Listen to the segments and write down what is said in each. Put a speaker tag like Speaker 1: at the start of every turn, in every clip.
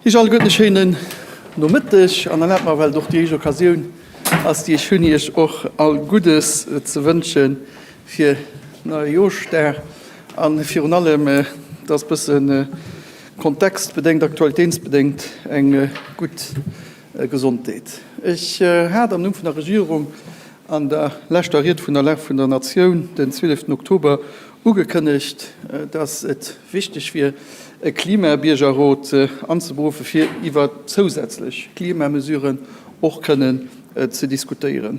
Speaker 1: Iech alleguerten e schéinen Nomëtteg an erlaabt mer, well et och déi éischt Occasioun ass, déi ech hunn, Iech och all Guddes ze wënsche fir Neijooschdag a virun allem, et ass e bësse kontextbedéngt, aktualitéitsbedéngt, eng gutt Gesondheet. Ech hat am Numm vun der Regierung an der leschter Ried vun der Lag vun der Natioun den 12 Oktober ugekënnegt, dass et wichteg wier, e Klimabiergerrot anzeberuffen, fir iwwer zousätzlech Klimamesuren och kënnen ze diskutéieren.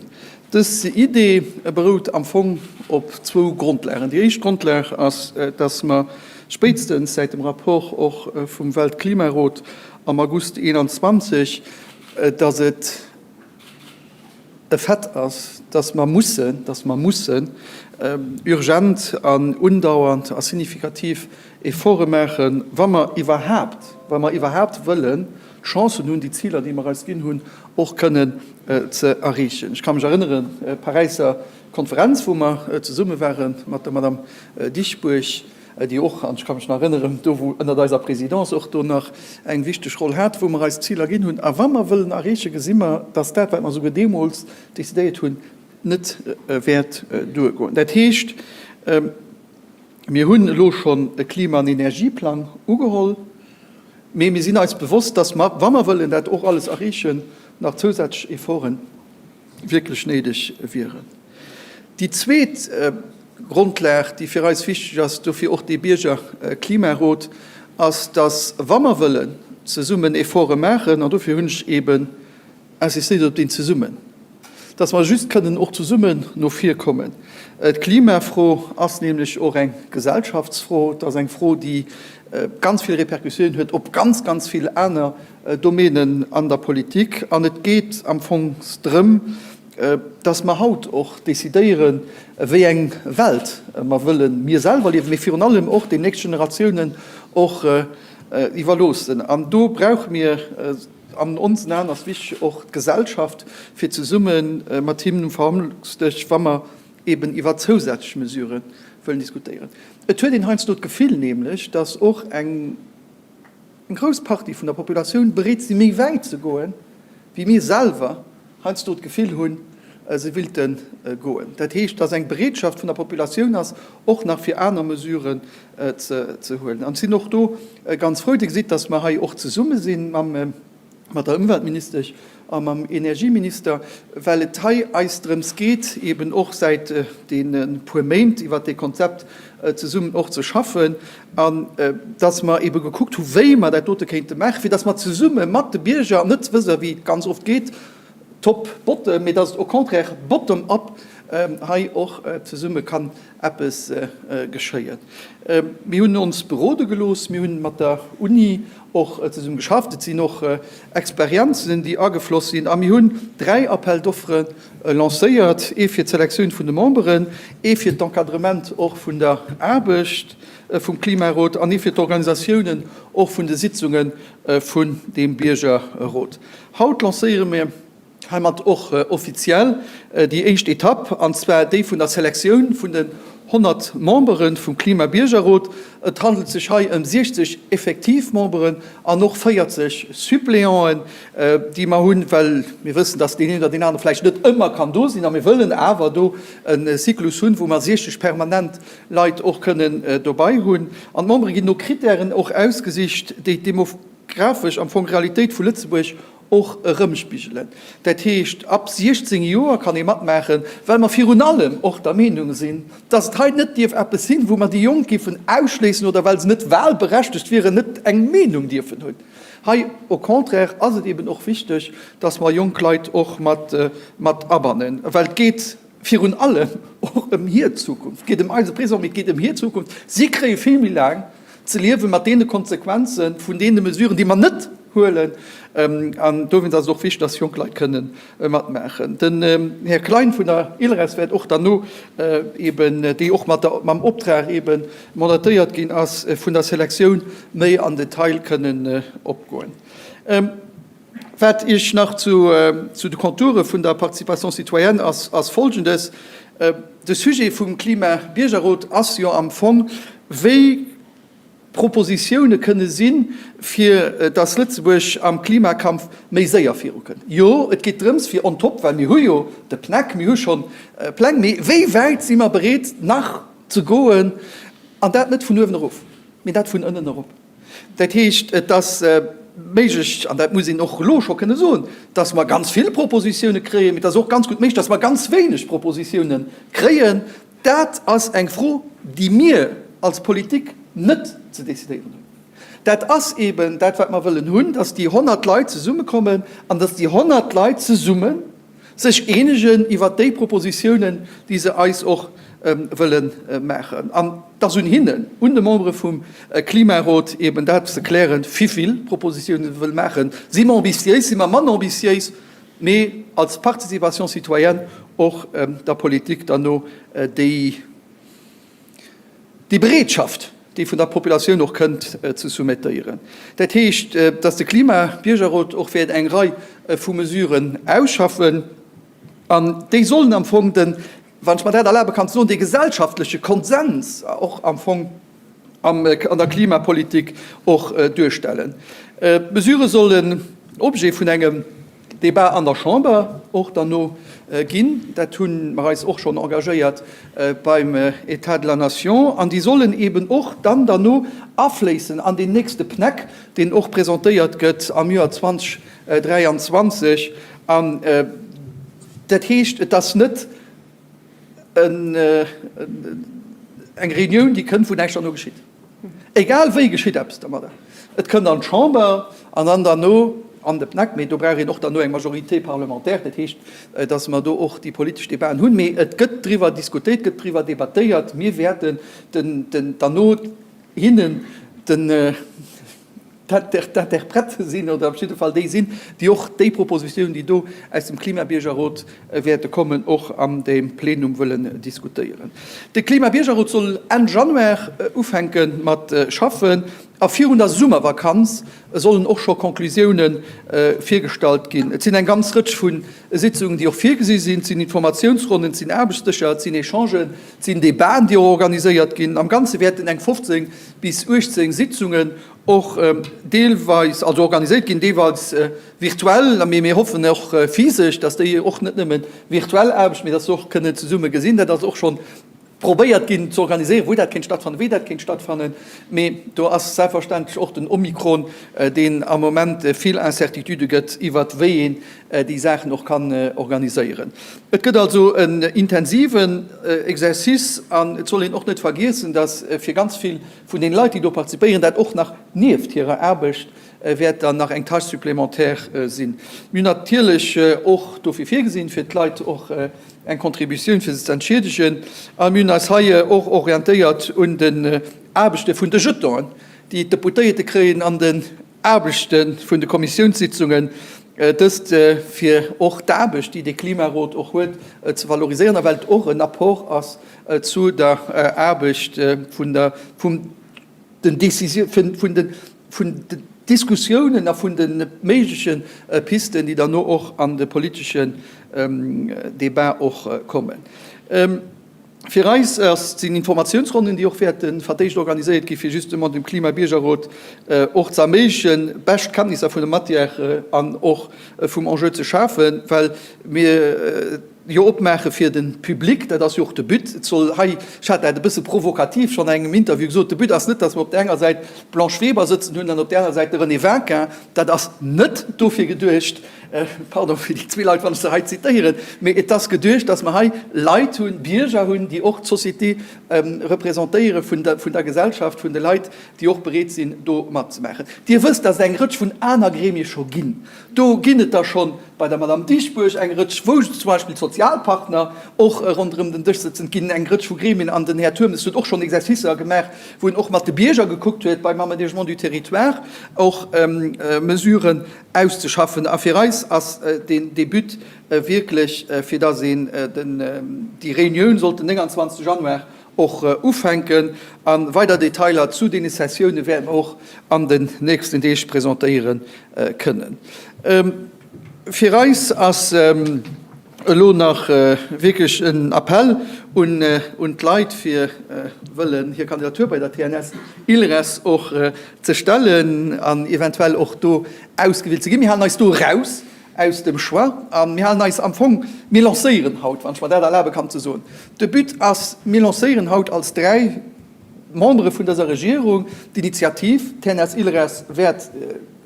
Speaker 1: Dës Idee berout am Fong op zwou Grondlagen. Déi éischt Grondlag ass, dass mer spéitstens säit dem Rapport och vum Weltklimarot am August 21, dass et e Fait ass, dass mer mussen, dass mer mussen urgent an undauernd a signifikativ Efforte maachen, wa mer iwwerhaapt, wa mer iwwerhaapt wëllen d'Chancen hunn, déi Ziler, déi mer eis ginn hunn, och kënnen ze erreechen. Ech ka mech erënneren, d'Paräisser Konferenz, wou mer zesumme ware mat der Madame Dieschbourg, déi och, an ech ka mech nach erënneren, do wou ënnert eiser Présidence och do nach eng wichteg Roll hat, wou mer eis Ziler ginn hunn. A wa mer wëllen erreechen, gesi mer, dass dat, wat mer souguer deemools décidéiert hunn, net wäert duergoen. Dat heescht, mir hunn elo schonn e Klima an Energieplang ugeholl, mee mir sinn eis bewosst, dass mer, wa mer wëllen dat och alles erreechen, nach zousätzlech Efforten wierklech néideg wieren. Déi zweet Grondlag, déi fir eis wichteg ass, dofir och dee Biergerklimarot, ass, dass, wa mer wëllen zesummen Efforte maachen, an dofir hunn ech eeben insistéiert op deen zesummen, dass mer just kënnen och zesummen no vir kommen. D'Klimafro ass nämlech och eng Gesellschaftsfro, et ass eng Fro, déi ganz vill Répercussiounen huet op ganz, ganz vill aner Domänen an der Politik. An et geet am Fong drëm, dass mer haut och decidéieren, wéi eng Welt mer wëllen, mir selwer liewen, mee virun allem och déi nächst Generatiounen och iwwerloossen. An do brauche mir, an onsen Aen ass wichteg och d'Gesellschaft, fir zesumme mat him um Verhandlungsdësch, wa mer eben iwwer zousätzlech Mesurë wëllen diskutéieren. Et huet een heiansdo d'Gefill nämlech, dass och eng eng grouss Partie vun der Populatioun bereet si méi wäit ze goen, wéi mir selwer heiansdo d'Gefill hunn, se willte goen. Dat heescht, dass eng Bereetschaft vun der Populatioun ass, och nach fir aner Mesuren ze huelen. An ech sinn och do ganz frou, Dir gesitt, dass mer hei och zesumme si mam mat der Ëmweltministesch a mam Energieminister, well et hei eis drëms geet, eben och säit deene puer Méint iwwert dee Konzept zesummen och ze schaffen an dass mer ebe gekuckt hu wéi mer dat dote kéinte maachen, fir dass mer zesumme mat de Bierger, an net wësser wéi et ganz oft geet, top bottom, mee dass et au contraire bottom up hei och zesumme kann eppes geschéien. Mir hunn ons berode gelooss, mir hunn mat der Uni och zesumme geschafft, et sinn och Experienzen, déi agefloss sinn a mir hunn 3 Appels d'offres lancéiert, ee fir d'Selektioun vun de Memberen, ee fir d'Encadrement och vun der Aarbecht vum Klimarot an ee fir d'Organisatiounen och vun de Sitzunge vun deem Biergerrot. Haut lancéiere mir Heimat och offiziell déi éischt Etapp, an zwar déi vun der Selektioun vun den 100 Membere vum Klima-Biergerrot. Et handelt sech hei ëm 60 effektiv Memberen an och 40 Suppléanten, déi mer hunn, well mir wëssen, dass deen een oder deen anere vläicht net ëmmer kann do sinn a mir wëllen awer do e Cyclus hunn, wou mer 60 permanent Leit och kënnen dobei hunn. An d'Membere ginn no Krittären och ausgesicht, déi d'demografesch am Fong Realitéit vu Lëtzebuerg och erëmspigelen. Dat heescht, ab 16 Joer kann ee matmaachen, well mer virun allem och der Meenung sinn, dass et hei net dierf eppes sinn, wou mer déi Jonk géifen ausschléissen oder well se net wahlberechtegt wieren, net eng Meenung dierfen hunn. Hei au contraire ass et eben och wichteg, dass mer jonk Leit och mat abannen, well et geet virun allem och ëm hir Zukunft. Et geet ëm eise Présent, mee et geet ëm hir Zukunft. Si kréie vill méi laang ze liewe mat deene Konsequenze vun deene Mesuren, déi mer net huelen. An dowéinst ass et och wichteg, dass jonk Leit kënne matmaachen. Den Här Klein vun der ILReS wäert och derno eben, déi och mat der, mam Optrag eben mandatéiert ginn ass, vun der Selektioun méi an Detail kënnen opgoen. Wat Iech nach zu de Konture vun der Participation citoyenne ass, ass Folgendes, De Sujet vum Klima-Biergerrot ass jo am Fong, Wéi Propositioune kënne sinn, fir dass Lëtzebuerg am Klimakampf méi séier virukënnt. Jo, et geet drëms fir on top, well mir hu jo de PNEC, mir hu schonn Pläng, mee wéi wäit si mer bereet nach ze goen, an dat net vun uewen erof, mee dat vun ënnen erop. Dat heescht, et ass méiglech, an dat muss een och elo scho kënne soen, dass mer ganz vill Propositioune kréien, mee et ass och ganz gutt méiglech, dass mer ganz wéineg Propositioune kréien. Dat ass eng Fro, déi mir als Politik net ze decidéieren hunn. Dat ass eeben dat, wat mer wëllen hunn, dass déi 100 Leit zesummekommen an dass déi 100 Leit zesumme sech eenegen iwwert déi Propositiounen, déi se eis och wëlle maachen. An et ass un hinnen, un de Membere vum Klimarot, eeben dat ze klären, wivill Propositiounen se wëlle maachen. Si mer ambitiéis, si mer manner ambitiéis? Mee als Participation citoyenne och der Politik dann no déi Bereetschaft, déi vun der Populatioun och kënnt, ze soumettéieren. Dat heescht, dass de Klima-Biergerrot och wäert eng Rei vu Mesuren ausschaffen an déi sollen am Fong den, wann ech mer dat erlabe kann ze soen, dee gesellschaftleche Konsens och am Fong an der Klimapolitik och duerstellen. D'Mesurë sollen Objet vun engem Débat an der Chamber och dann no ginn. Dat hu mer eis och schonn engagéiert beim État de la Nation. An déi sollen eeben och dann derno afléissen an deen nächste PNEC, deen och presentéiert gëtt am Joer 2023. An dat heescht, et ass net eng Reunioun, déi kënnt, wou näischt derno geschitt. Egal wéi geschitt eppes domadder. Et kënnt an d'Chamber an dann derno an de PNAC. Mee do brauch een och derno eng Majorité parlementaire. Dat heescht, datt mer do och déi politesch Debaten hunn. Mee et gëtt driwwer diskutéiert, gëtt driwwer debattéiert. Mir wäerten derno hinnen den. d'Interprète sinn oder op jidde Fall déi sinn, déi och déi Propositiounen, déi do aus dem Klimabiergerrot wäerte kommen, och an deem Plenum wëllen diskutéieren. De Klimabiergerrot soll Enn Januar ufänke mat schaffen a virun der Summervakanz sollen och scho Conclusioune virgestallt ginn. Et sinn eng ganz Rëtsch vu Sitzungen, déi och virgesi sinn. Et sinn Informatiounsronnen, et sinn Aarbechtsdëscher, et sinn Echangen, et sinn Debaten, déi och organiséiert ginn. Am Ganze wäerten eng 15 bis 18 Sitzungen och deelweis, also organiséiert ginn, deelweis virtuell, mee mir hoffen och physesch, dass déi och net nëmme virtuell Aarbecht, mee dass se och kënnen zesumme gesinn. Dat ass och schonn probéiert ginn ze organiséieren, wou dat kéint stattfannen, wéi dat kéint stattfannen. Mee do ass selbstverständlech och den Omikron, deen am Moment vill Incertitudë gëtt iwwert wéi een déi Saachen och kann organiséieren. Et gëtt also en intensiven Exercice an et soll een och net vergiessen, dass fir ganz vill vun den Leit, déi do participéieren, dat och nach nieft hirer Aarbecht wäert dann nach eng Tâche supplémentaire sinn. Mir hunn natierlech och dofir virgesinn, fir d'Leit och eng Contributioun, fir se ze entschiedegen. A mir hunn eis hei och orientéiert un den Aarbechte vun de Jetonen, déi d'Deputéierte kréien an den Aarbechte vun de Kommissiounssitzungen, dëst fir och d'Aarbecht, déi de Klimarot och huet, ze valoriséieren a well et och en Apport ass zu der Aarbecht vun der, vun den Décision, vun den, vun den Diskussiounen a vun de méigleche Pisten, déi derno och an de politeschen Débat och kommen. Fir eis ass, sinn Informatiounsronnen, déi och wäerte verdéicht organiséiert gi fir justement dem Klima-Biergerrot och ze erméiglechen, bescht Kenntnisser vun der Matière an och vum Enjeu ze schafen, well mir jo opmaache fir de Public. Dat ass jo och de But. Et soll hei, ech hat dat e bësse provokativ schonn an engem Interview gesot, de But ass net, datt mer op där enger Säit d'Blanche Weber sëtzen hunn an op där aner Säit de René Winkin. Dat ass net dofir geduecht. Pardon fir déi zwee Leit, wann ech se hei zitéieren, mee et ass geduecht, dass mer hei Leit hunn, Bierger hunn, déi och d'Société representéiere vun der, vun der Gesellschaft, vun de Leit, déi och bereet sinn, do matzemaachen. Dir wësst, dass et eng Rëtsch vun aner Gremie scho ginn. Do ginn et der scho bei der Madame Dieschbourg eng Rëtsch, wou zum Beispill d'Sozialpartner och ronderëm den Dësch sëtzen. Et ginn eng Rëtsch vu Gremien an den Här Turmes huet och schonn Exercicer gemaach, wou en och mat de Bierger gekuckt huet beim Aménagement du territoire och Mesuren auszeschaffen. A fir eis ass deen dee But wierklech, fir dass een den, déi Réunioun sollt den 29 Januar och ufänken. A weider Detailer zu deene Sessioune wäerte mer och an den nächsten Deeg presentéiere kënnen. Fir eis ass. Elo nach wierklech en Appell un d'Leit, fir wëllen hir Kandidatur bei der TNS Ilres och ze stellen an eventuell och do ausgewielt ze ginn. Mir halen eis do eraus aus dem Choix a mir halen eis am Fong, mir lancéieren haut, wann ech mer dat erlabe kann ze soen, de But ass, mir lancéieren haut als 3 Membere vun dëser Regierung d'Initiativ. D'TNS Ilres wäert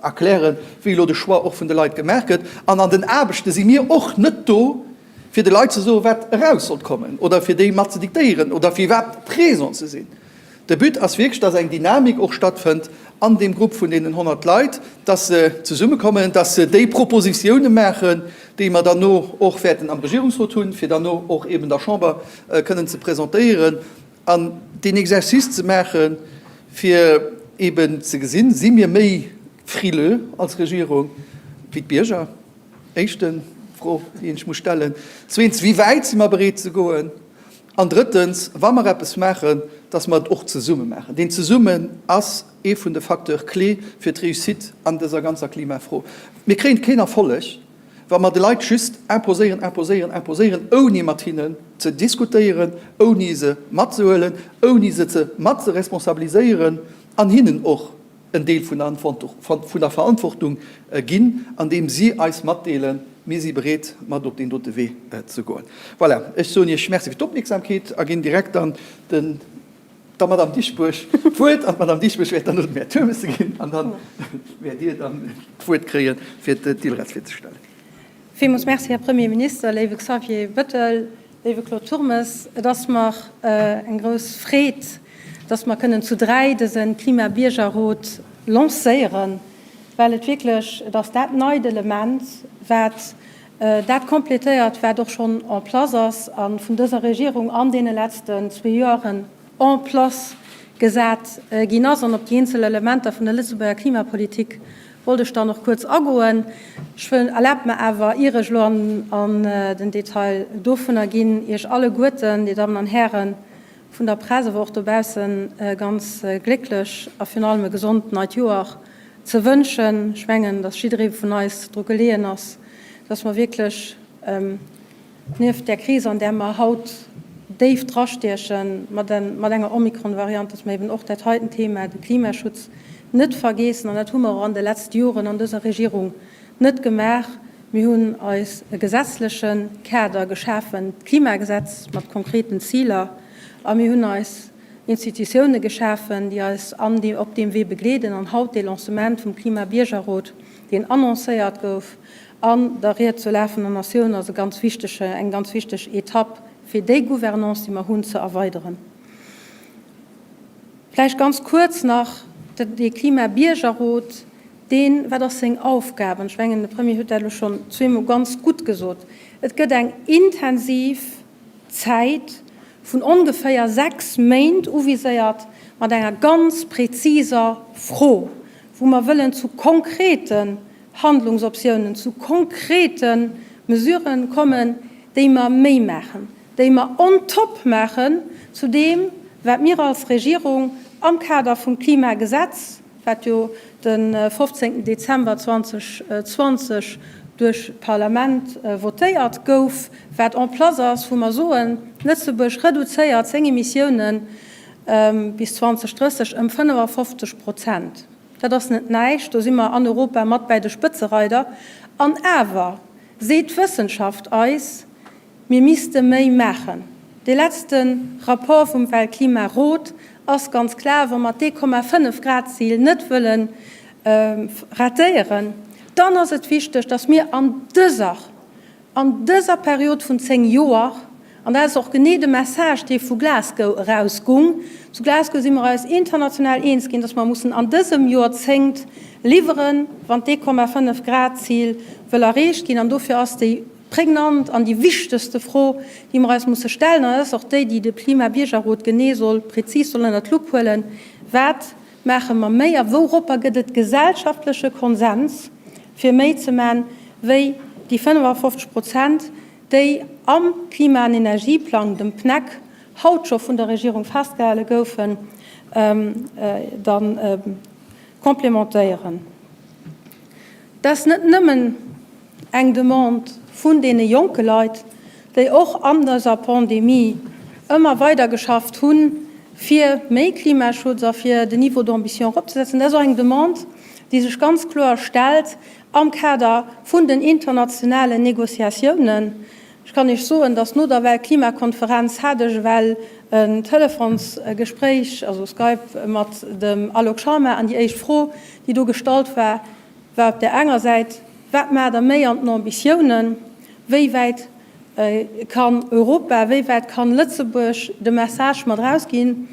Speaker 1: erklären, wéi elo de Choix och vun de Leit gemaach gëtt. An an den Aarbechte si mir och net do, fir de Leit ze soen, wat eraus sollt kommen oder fir déi mat ze diktéieren oder fir iwwerhaapt présent ze sinn. De But ass wierklech, dass eng Dynamik och stattfënnt an deem Grupp vun deenen 100 Leit, dass se zesummekommen, dass se déi Propositioune maachen, déi mer derno och wäerten am Regierungsrot hunn, fir derno och eeben der Chamber kënnen ze presentéieren. An deen Exercice ze maachen, fir eeben ze gesinn, Si mir méi frileux als Regierung wéi d'Bierger? Éischte Fro, déi een sech muss stellen. Zweetens, Wéi wäit si mer bereet ze goen? An drëttens, wa mer eppes maachen, dass mer et och zesumme maachen. Deen Zesummen ass ee vun de Facteurs clés fir d'Réussite an dëser ganzer Klimafro. Mir kréien keen Erfolleg, Wa mer de Leit just imposéieren, imposéieren, imposéieren, ouni mat hinnen ze diskutéieren, ouni se matzehuelen, ouni se ze mat ze responsabiliséieren an hinnen och en Deel vun der Verantwortung ginn, andeem si eis matdeelen, mir si bereet, mat op deen dote Wee ze goen. Voilà, ech soen Iech Merci fir d'Opmierksamkeet a ginn direkt dann den. Der Madame Dieschbourg d'Wuert an d'Madame Dieschbourg wäert dann un den Här Turmes ginn an dann wäert Dir dann d'Wuert kréien, fir d'ILRES virzestellen.
Speaker 2: Villmools Merci, Här Premierminister, léiwe Xavier Bettel, léiwe Claude Turmes. Et ass mer eng grouss Freed, dass mer kënnen zu dräi dëse Klimabiergerrot lancéieren, well et wierklech, et ass dat neit Element, wat dat complétéiert, wat och schonn en place ass a vun dëser Regierung an deene letzten zwee Joren en place gesat ginn ass. An op déi eenzel Elementer vun der Lëtzebuerger Klimapolitik wollt ech dann och kuerz agoen. Ech wëll, erlaabt mer awer, ier ech elo an den Detail dovunner ginn, Iech alleguerten, Dir Dammen an Hären vun der Press, awer och dobaussen, e ganz glécklech a virun allem e gesond neit Joer ze wënschen. Ech mengen, dass jidderee vun eis dru geleeën ass, dass mer wierklech nieft där Kris, an där mer haut déif drastiechen, mat enger Omikron-Variant, dass mer eben och dat heiten Thema, de Klimaschutz, net vergeessen. An dat hu mer och an de letzte Joren an dëser Regierung net gemaach. Mir hunn eis e gesetzleche Kader geschafen, d'Klimagesetz mat konkreten Ziler, a mir hunn eis Institutioune geschafen, déi eis an op deem Wee begleeden. An haut dee Lancement vum Klimabiergerrot, deen annoncéiert gouf an der Ried zur Lag vun der Natioun, ass e ganz wichtege, eng ganz wichteg Etapp, fir déi Gouvernance, déi mer hunn, ze erweideren. Vläicht ganz kuerz nach, dee Klimabiergerrot, deen, wat ass seng Aufgab? An ech mengen, de Premier huet dat elo schonn zweemol ganz gutt gesot, Et gëtt eng intensiv Zäit vun ongeféier 6 Méint uviséiert mat enger ganz präziser Fro, wou mer wëllen zu konkreten Handlungsoptiounen, zu konkrete Mesuren kommen, déi mer méi maachen, déi mer on top maachen zu deem, wat mir als Regierung am Kader vum Klimagesetz, wat jo de 15. Dezember 2020 duerch d'Parlament votéiert gouf, wat en place ass, wou mer soen, Lëtzebuerg reduzéiert seng Emissiounen bis 2030 ëm 55 Prozent. Dat ass net näischt, do si mer an Europa mat bäi de Spëtzereider. An awer seet d'Wëssenschaft eis, Mir misste méi maachen. Dee letzte Rapport vum Weltklimarot ass ganz klar, Wa mer d'Ee-Komma-fënnef Grad-Zil net wëlle ratéieren, dann ass et wichteg, dass mir an dëser, an dëser Period vun 10 Joer, an dat ass och genee de Message, dee vu Glasgow erausgung, zu Glasgow si mer eis international eens ginn, dass mer mussen an dësem Joerzéngt liwweren, wann d'Ee-Komma-fënnef Grad-Zil wëll erreecht ginn. An dofir ass déi prägnant an déi wichtegste Fro, déi mer eis musse stellen, an dat ass och déi, déi de Klimabiergerrot genee soll, prezis soll ënnert d'Lupp huelen, Wat maache mer méi a wouropper gëtt et gesellschaftleche Konsens, fir méi ze man wéi déi 55 Prozent, déi am Klima an Energieplang, dem PNEC, haut scho vun der Regierung festgehale goufen, da complémentéieren? Dat ass net nëmmen eng Demande. vun deene jonke Leit, déi och an dëser Pandemie ëmmer weider geschafft hunn, fir méi Klimaschutz a fir den Niveau d'ambition eropzesetzen. Dat ass och eng Demande, déi sech ganz kloer stellt am Kader vun den internationalen Négociatiounen. Ech kann Iech soen, dass no der Weltklimakonferenz hat ech ewell en Telefonsgespréich, also Skype, mat dem Alok Sharma an déi éischt Fro, déi do gestallt war, war op där enger Säit, Wat maacht Der méi an den Ambitiounen? Wéi wäit kann Europa, wéi wäit kann Lëtzebuerg de Message mat erausginn,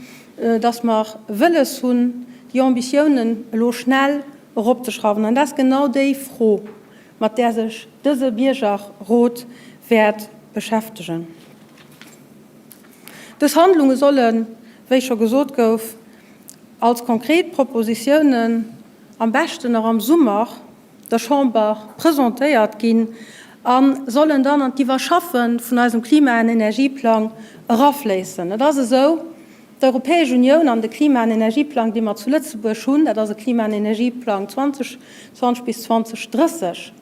Speaker 2: dass mer wëlles hunn, déi Ambitiounen elo schnell eropzeschrauwen? An dat ass genau déi Fro, mat där sech dëse Biergerrot wäert beschäftegen. Dës Handlunge sollen, wéi scho gesot gouf, als konkret Propositiounen am beschten nach am Summer der Chamber presentéiert ginn a sollen dann an d'Iwwerschaffe vun eisem Klima an Energieplang erafléissen. Et ass esou, D'Europäesch Unioun an de Klima an Energieplang, dee mer zu Lëtzebuerg hunn, dat ass e Klima an Energieplang 2020 bis 2030,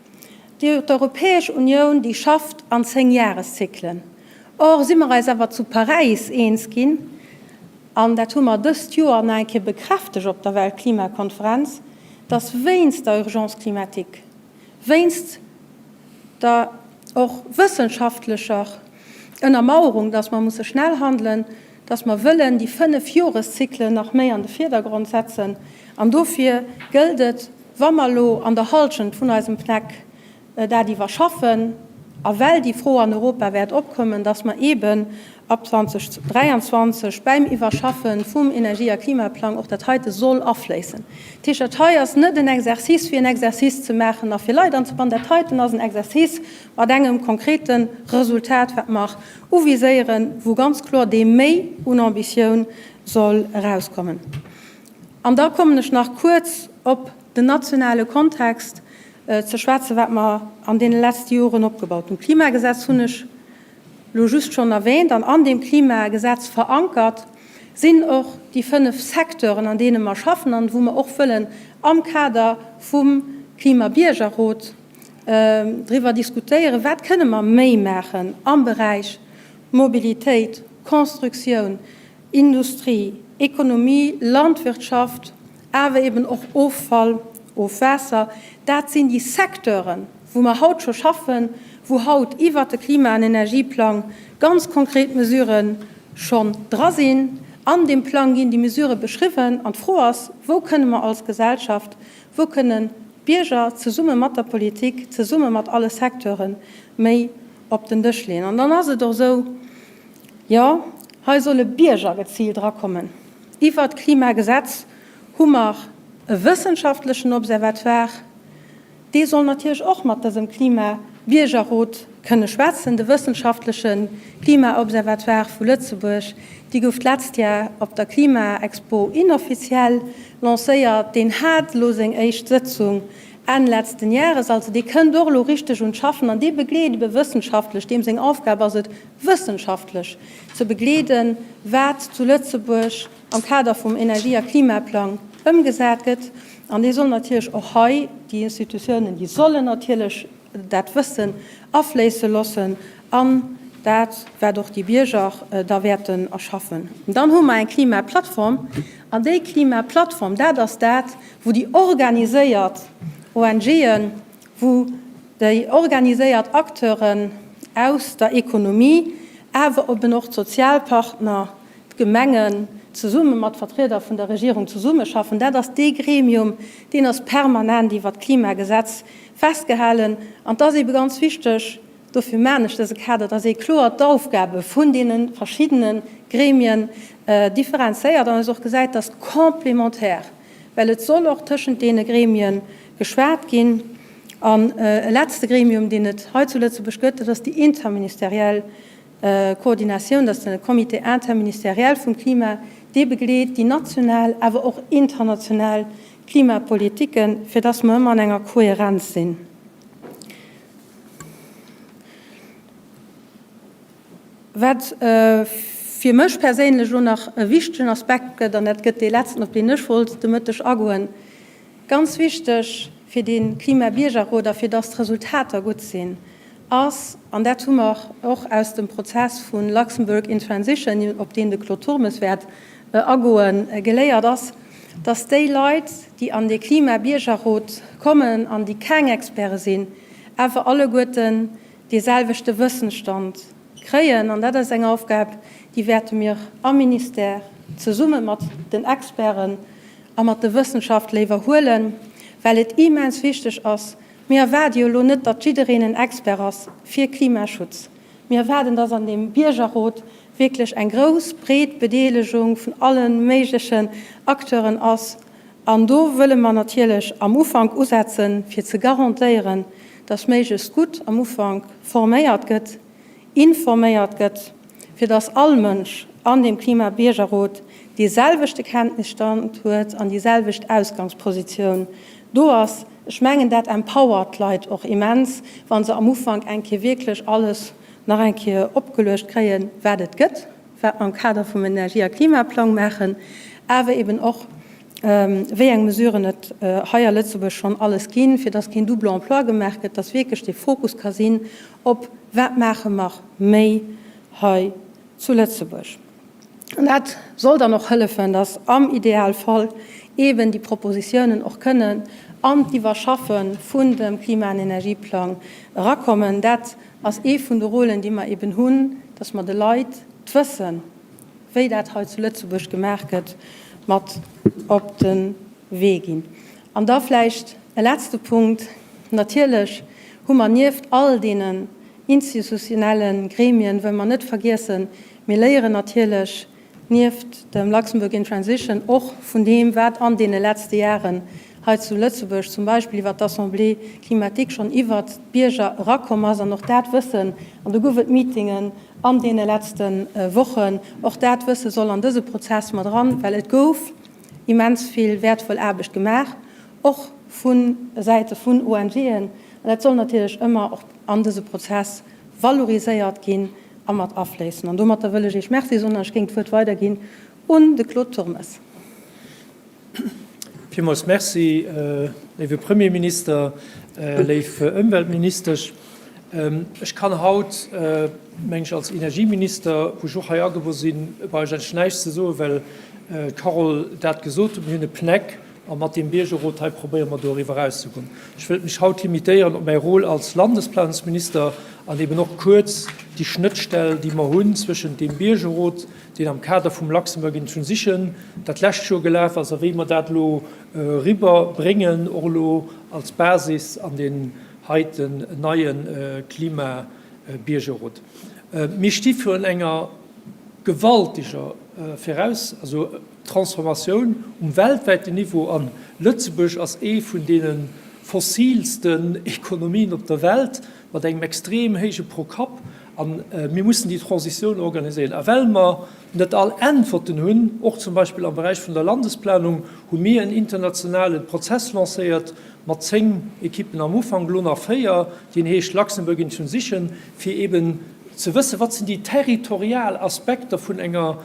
Speaker 2: d'Europäesch Unioun, déi schafft an Zéngjahreszyklen. Or si mer eis awer zu Paräis eens ginn, an dat hu mer dëst Joer nach eng Kéier bekräftegt op der Weltklimakonferenz, dass wéinst der Urgence climatique, wéinst der och wëssenschaftlecher Ënnermauerung, dass mer musse schnell handelen, dass mer wëllen déi Fënnefjoreszyklen nach méi an de Virdergrond setzen. An dofir gëllt et, wa mer elo an der Halschent vun eisem PNEC dat iwwerschaffen, a well déi Fro an Europa wäert opkommen, dass mer eeben ab 2023 bäim Iwwerschaffe vum Energie a Klimaplang och dat heite soll afléissen. Dat heescht, dat hei ass net en Exercice, fir en Exercice ze maachen a fir Leit anzebannen. Dat heiten ass en Exercice mat engem konkrete Resultat, wat mer uviséieren, wou ganz kloer dee Méi un Ambitioun soll erauskommen. An da kommen ech nach kuerz op den nationale Kontext ze schwätzen, wat mer an deene letzte Joren opgebaut hunn. D'Klimagesetz hunn ech elo just schonn erwähnt. An an deem Klimagesetz verankert sinn och déi 5 Secteuren, an deene mer schaffen an wou mer och wëllen am Kader vum Klimabiergerrot driwwer diskutéieren, wat kënne mer méi maachen am Beräich Mobilitéit, Constructioun, Industrie, Ekonomie, Landwirtschaft, awer eben och Offall, Ofwaasser. Dat sinn déi Secteuren, wou mer haut scho schaffen, wou haut iwwert de Klima an Energieplang ganz konkret Mesurë schonn dra sinn. An deem Plang ginn déi Mesurë beschriwwen. An d'Fro ass, Wou kënne mer als Gesellschaft, wou kënnen d'Bierger zesumme mat der Politik, zesumme mat alle Secteure méi op den Dësch leeën? An dann ass et och esou, jo, hei solle Bierger geziilt erakommen. Iwwert d'Klimagesetz hu mer e wëssenschaftlechen Observatoire. Dee soll natierlech och mat dësem Klima-Biergerrot kënne schwätzen. De wëssenschaftleche Klima-Observatoire vu Lëtzebuerg, dee gouf d'letzt Jar op der Klima-Expo inoffiziell lancéiert. Deen hat elo seng éischt Sëtzung Enn letzten Jahres. Also dee kënnt och elo richteg un d'Schaffen an dee begleet ebe wëssenschaftlech, deem seng Aufgab ass et, wëssenschaftlech ze begleeden, wat zu Lëtzebuerg am Kader vum Energie a Klimaplang ëmgesat gëtt. An dee soll natierlech och hei, déi Institutiounen, déi sollen natierlech dat Wëssen afléisse loossen an dat, wat och déi Bierger da wäerten erschaffen. Dann hu mer eng Klimaplattform. An déi Klimaplattform, dat ass dat, wou déi organiséiert ONGen, wou déi organiséiert Acteuren aus der Ekonomie, awer eben och d'Sozialpartner, d'Gemengen zesumme mat Vertrieder vun der Regierung zesummeschaffen. Dat ass dee Gremium, deen ass permanent iwwert d'Klimagesetz festgehalen. An et ass ebe ganz wichteg, dofir maachen ech dëse Kader, dass ee kloer d'Aufgabe vun deene verschiddene Gremien differenzéiert an och gesäit, dass complémentaire, well et soll och tëschent deene Gremie geschwat ginn. An e letzte Gremium, deen et hei zu Lëtzebuerg gëtt, dat ass déi interministeriell Koordinatioun, dat ass de Comité interministériel vum Klima, dee begleet déi national, awer och international Klimapolitiken, fir dass mer ëmmer an enger Kohärenz sinn. Wat fir mech perséinlech elo nach e wichtegen Aspekt gëtt, an dat gëtt dee letzten, op deen ech wollt de Mëtteg agoen, ganz wichteg fir dee Klimabiergerrot a fir dass d'Resultater gutt sinn. ass, an dat hu mer och aus dem Prozess vu Luxembourg in Transition, op deen de Claude Turmes wäert agoen, geléiert, ass, dass déi Leit, déi an dee Klima-Biergerrot kommen an déi keng Experte sinn, awer alleguerten dee selwechte Wëssensstand kréien. An dat ass eng Aufgab, déi wäerte mir am Ministère zesumme mat den Experten a mat de Wëssenschaftler iwwerhuelen, well et immens wichteg ass, Mir erwaarde jo elo net, datt jiddereen en Expert ass fir Klimaschutz. Mir erwaarden, datt an deem Biergerrot wierklech eng grouss, breet Bedeelegung vun alle méiglechen Acteuren ass. An do wëlle mer natierlech am Ufank usetzen, fir ze garantéieren, datt méiglechst gutt am Ufank forméiert gëtt, informéiert gëtt, fir dass all Mënsch an deem Klima-Biergerrot dee selwechte Kenntnisstand huet an déi selwecht Ausgangspositioun do ass. Ech mengen, dat empowert d'Leit och immens, wa se am Ufank eng Kéier wierklech alles nach eng Kéier opgeluecht kréien, wat et gëtt, wat mer am Kader vum Energie a Klimaplang maachen, awer eben och, wéi eng Mesuren et hei a Lëtzebuerg schonn alles ginn, fir dass keen Double emploi gemaach gëtt, dass wierklech dee Fokus ka sinn op wat maache mer méi hei zu Lëtzebuerg. An dat soll dann och hëllefen, dass am Idealfall eeben déi Propositiounen och kënnen an d'Iwwerschaffe vun dem Klima an Energieplang erakommen. Dat ass ee vun de Rôlen, déi mer eeben hunn, dass mer de Leit d'Wëssen, wéi dat hei zu Lëtzebuerg gemaach gëtt, mat op de Wee ginn. An da vläicht e letzte Punkt, Natierlech hu mer nieft all deenen institutionelle Gremien, wëlle mer net vergiessen, mir léieren natierlech nieft dem Luxembourg in Transition och vun deem, wat an deene letzte Jaren hei zu Lëtzebuerg zum Beispill iwwert d'Assemblée climatique schonn iwwert d'Bierger erakomm ass. An och dat Wëssen, an do gouf et Meetingen an deene letzte Wochen, och dat Wësse soll an dëse Prozess mat eran, well et gouf immens vill wäertvoll Aarbecht gemaach, och vu Säite vun ONGen. An dat soll natierlech ëmmer och an dëse Prozess valoriséiert ginn a mat afléissen. An domatter wëll ech Iech Merci soen an ech géing d'Wuert weiderginn un de Claude Turmes.
Speaker 3: Villmools Merci, léiwe Premierminister, léif Ëmweltministesch. Ech kann haut, meng ech, als Energieminister, wou ech och hei agebo sinn, brauch ech eigentlech näischt ze soen, well d'Carole dat gesot huet. Mir hunn e PNEC a mat deem Biergerrot hei probéiere mer doriwwer erauszegoen. Ech wëllt mech haut limitéieren op mäi Rôle als Landesplanungsminister an eben och kuerz déi Schnëttstell, déi mer hunn zwëschent deem Biergerrot, deen am Kader vum Luxembourg in Transition dat lescht Joer gelaf ass, a wéi mer dat elo eriwwerbréngen, och elo als Basis an deen heiten neie Klimabiergerrot. Mir sti virun enger gewaltiger Viraus-, also Transformatioun um weltwäiten Niveau, a Lëtzebuerg ass ee vun deene fossilsten Ekonomien op der Welt mat engem extrem héije Pro-Kapp. A mir mussen déi Transitioun organiséieren. A well mer net all Äntwerten hunn, och zum Beispill am Beräich vun der Landesplanung, hu mir en internationale Prozess lancéiert mat 10 Ekippen am Ufank, elo nach 4, deen heescht Luxembourg in Transition, fir eeben ze wëssen, wat sinn déi territorial Aspekter vun enger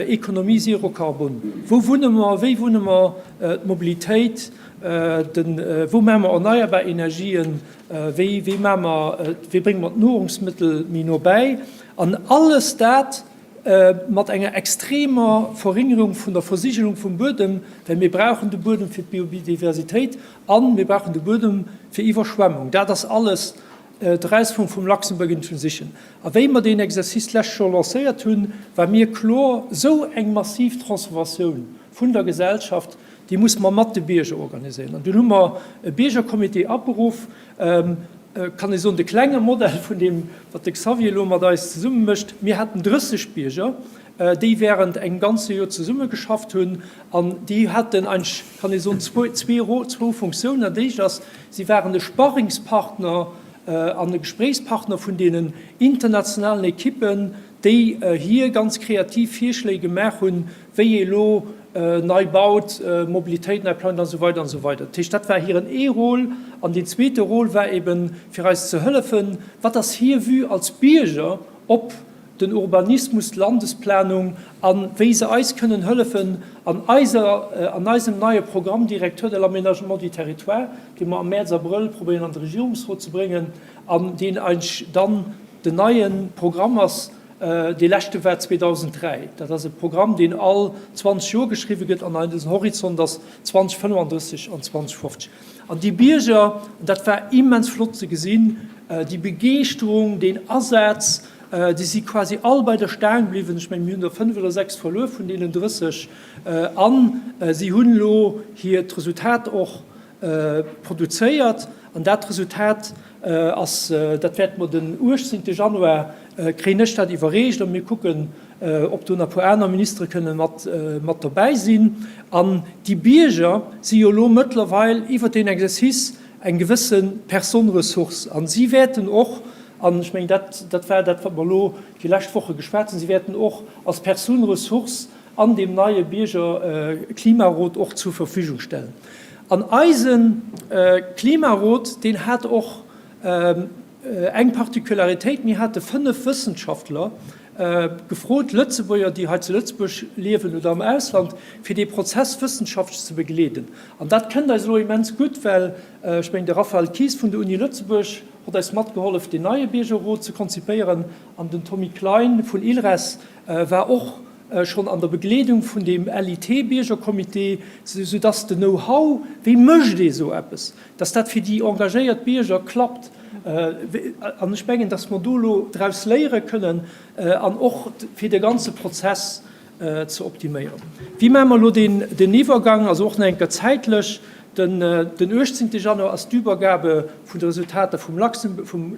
Speaker 3: Économie zéro carbone, wou wunne mer, wéi wunne mer, d'Mobilitéit, wou maache mer erneierbar Energien, Wéi, wéi maache mer, wéi brénge mer d'Nahrungsmittel méi no bäi? An alles dat mat enger extremer Verringerung vun der Versigelung vum Buedem, well mir brauchen de Buedem fir d'Biodiversitéit a mir brauchen de Buedem fir Iwwerschwemmung. Dat ass alles d'Erausfuerung vum Luxembourg in Transition. A wéi mer deen Exercice d'lescht Joer lancéiert hunn, war mir kloer, esou eng massiv Transformatioun vun der Gesellschaft, Déi musse mer mat de Bierger organiséieren. An dunn hu mer e Biergercomité aberuff, kann ee soen, de klenge Modell vun deem, wat de Xavier elo mat eis zesumme mécht. Mir haten 30 Bierger, déi während engem ganze Joer zesummegeschafft hunn. An déi haten eigentlech, kann ee soen, zwou Funktiounen. Dat éischt ass, si waren e Sparringspartner an e Gespréichspartner vun deenen internationalen Ekippen, déi hir ganz kreativ Virschléi gemaach hunn, wéi ee lo nei baut, Mobilitéit nei plangt an esou weider an esou weider. Dat heescht, dat war hiren ee Rôle. An deen zweete Rôle war eben, fir eis ze hëllefen, wat ass hir Vue als Bierger op. den Urbanismus, d'Landesplanung a wéi se eis kënnen hëllefen an eiser, an eisem neie Programme directeur de l'aménagement du territoire, dee mer am Mäerz, Abrëll probéieren an de Regierungsrot ze bréngen an deen eigentlech dann den neie Programm ass. Dee leschte war 2003. Dat ass e Programm, deen all 20 Joer geschriwwe gëtt an eisen Horizont ass 2035 an 2050. An déi Bierger, an dat war immens flott ze gesinn, déi Begeeschterung, deen Asaz, déi si quasi all bei der Staang bliwwen. Ech mengen, mir hunn der fënnf oder sechs verluer vun deenen 30. A si hunn elo hiert Resultat och produzéiert. An dat Resultat ass, dat wäerte mer den 18. Januar, kréien ech dat iwwerreecht a mir kucken, ob do nach e puer aner Ministere kënne mat mat dobäi sinn. An déi Bierger si jo elo mëttlerweil iwwert deen Exercice eng gewësse Personne ressource. A si wäerten och, an ech mengen, dat dat war dat, wat mer elo déi lescht Woche geschwat hunn, si wäerten och als Personne ressource an deem neie Biergerklimarot och zur Verfügung stellen. An eise Klimarot, deen hat och eng Particularitéit, Mir hate 5 Wëssenschaftler gefrot, Lëtzebuerger, déi hei zu Lëtzebuerg liewen oder am Ausland, fir dee Prozess wëssenschaftlech ze begleeden. An dat kënnt eis elo immens gutt, well ech mengen, de Raphaël Kies vun der Uni Lëtzebuerg hott eis matgehollef, deen neie Biergerrot ze konzipéieren, an den Tommy Klein vun ILRES war och schonn an der Begleedung vun deem LIT-Biergercomité, soudass den Know-how, wéi mécht ee sou eppes, dass dat fir déi engagéiert Bierger klappt. An ech mengen, dass mer do elo draus léiere kënnen an och fir de ganze Prozess ze optiméieren. Wéi maache mer elo deen Iwwergang, also och nach eng Kéier zäitlech? Den 18 Januar ass d'Übergabe vun de Resultater vum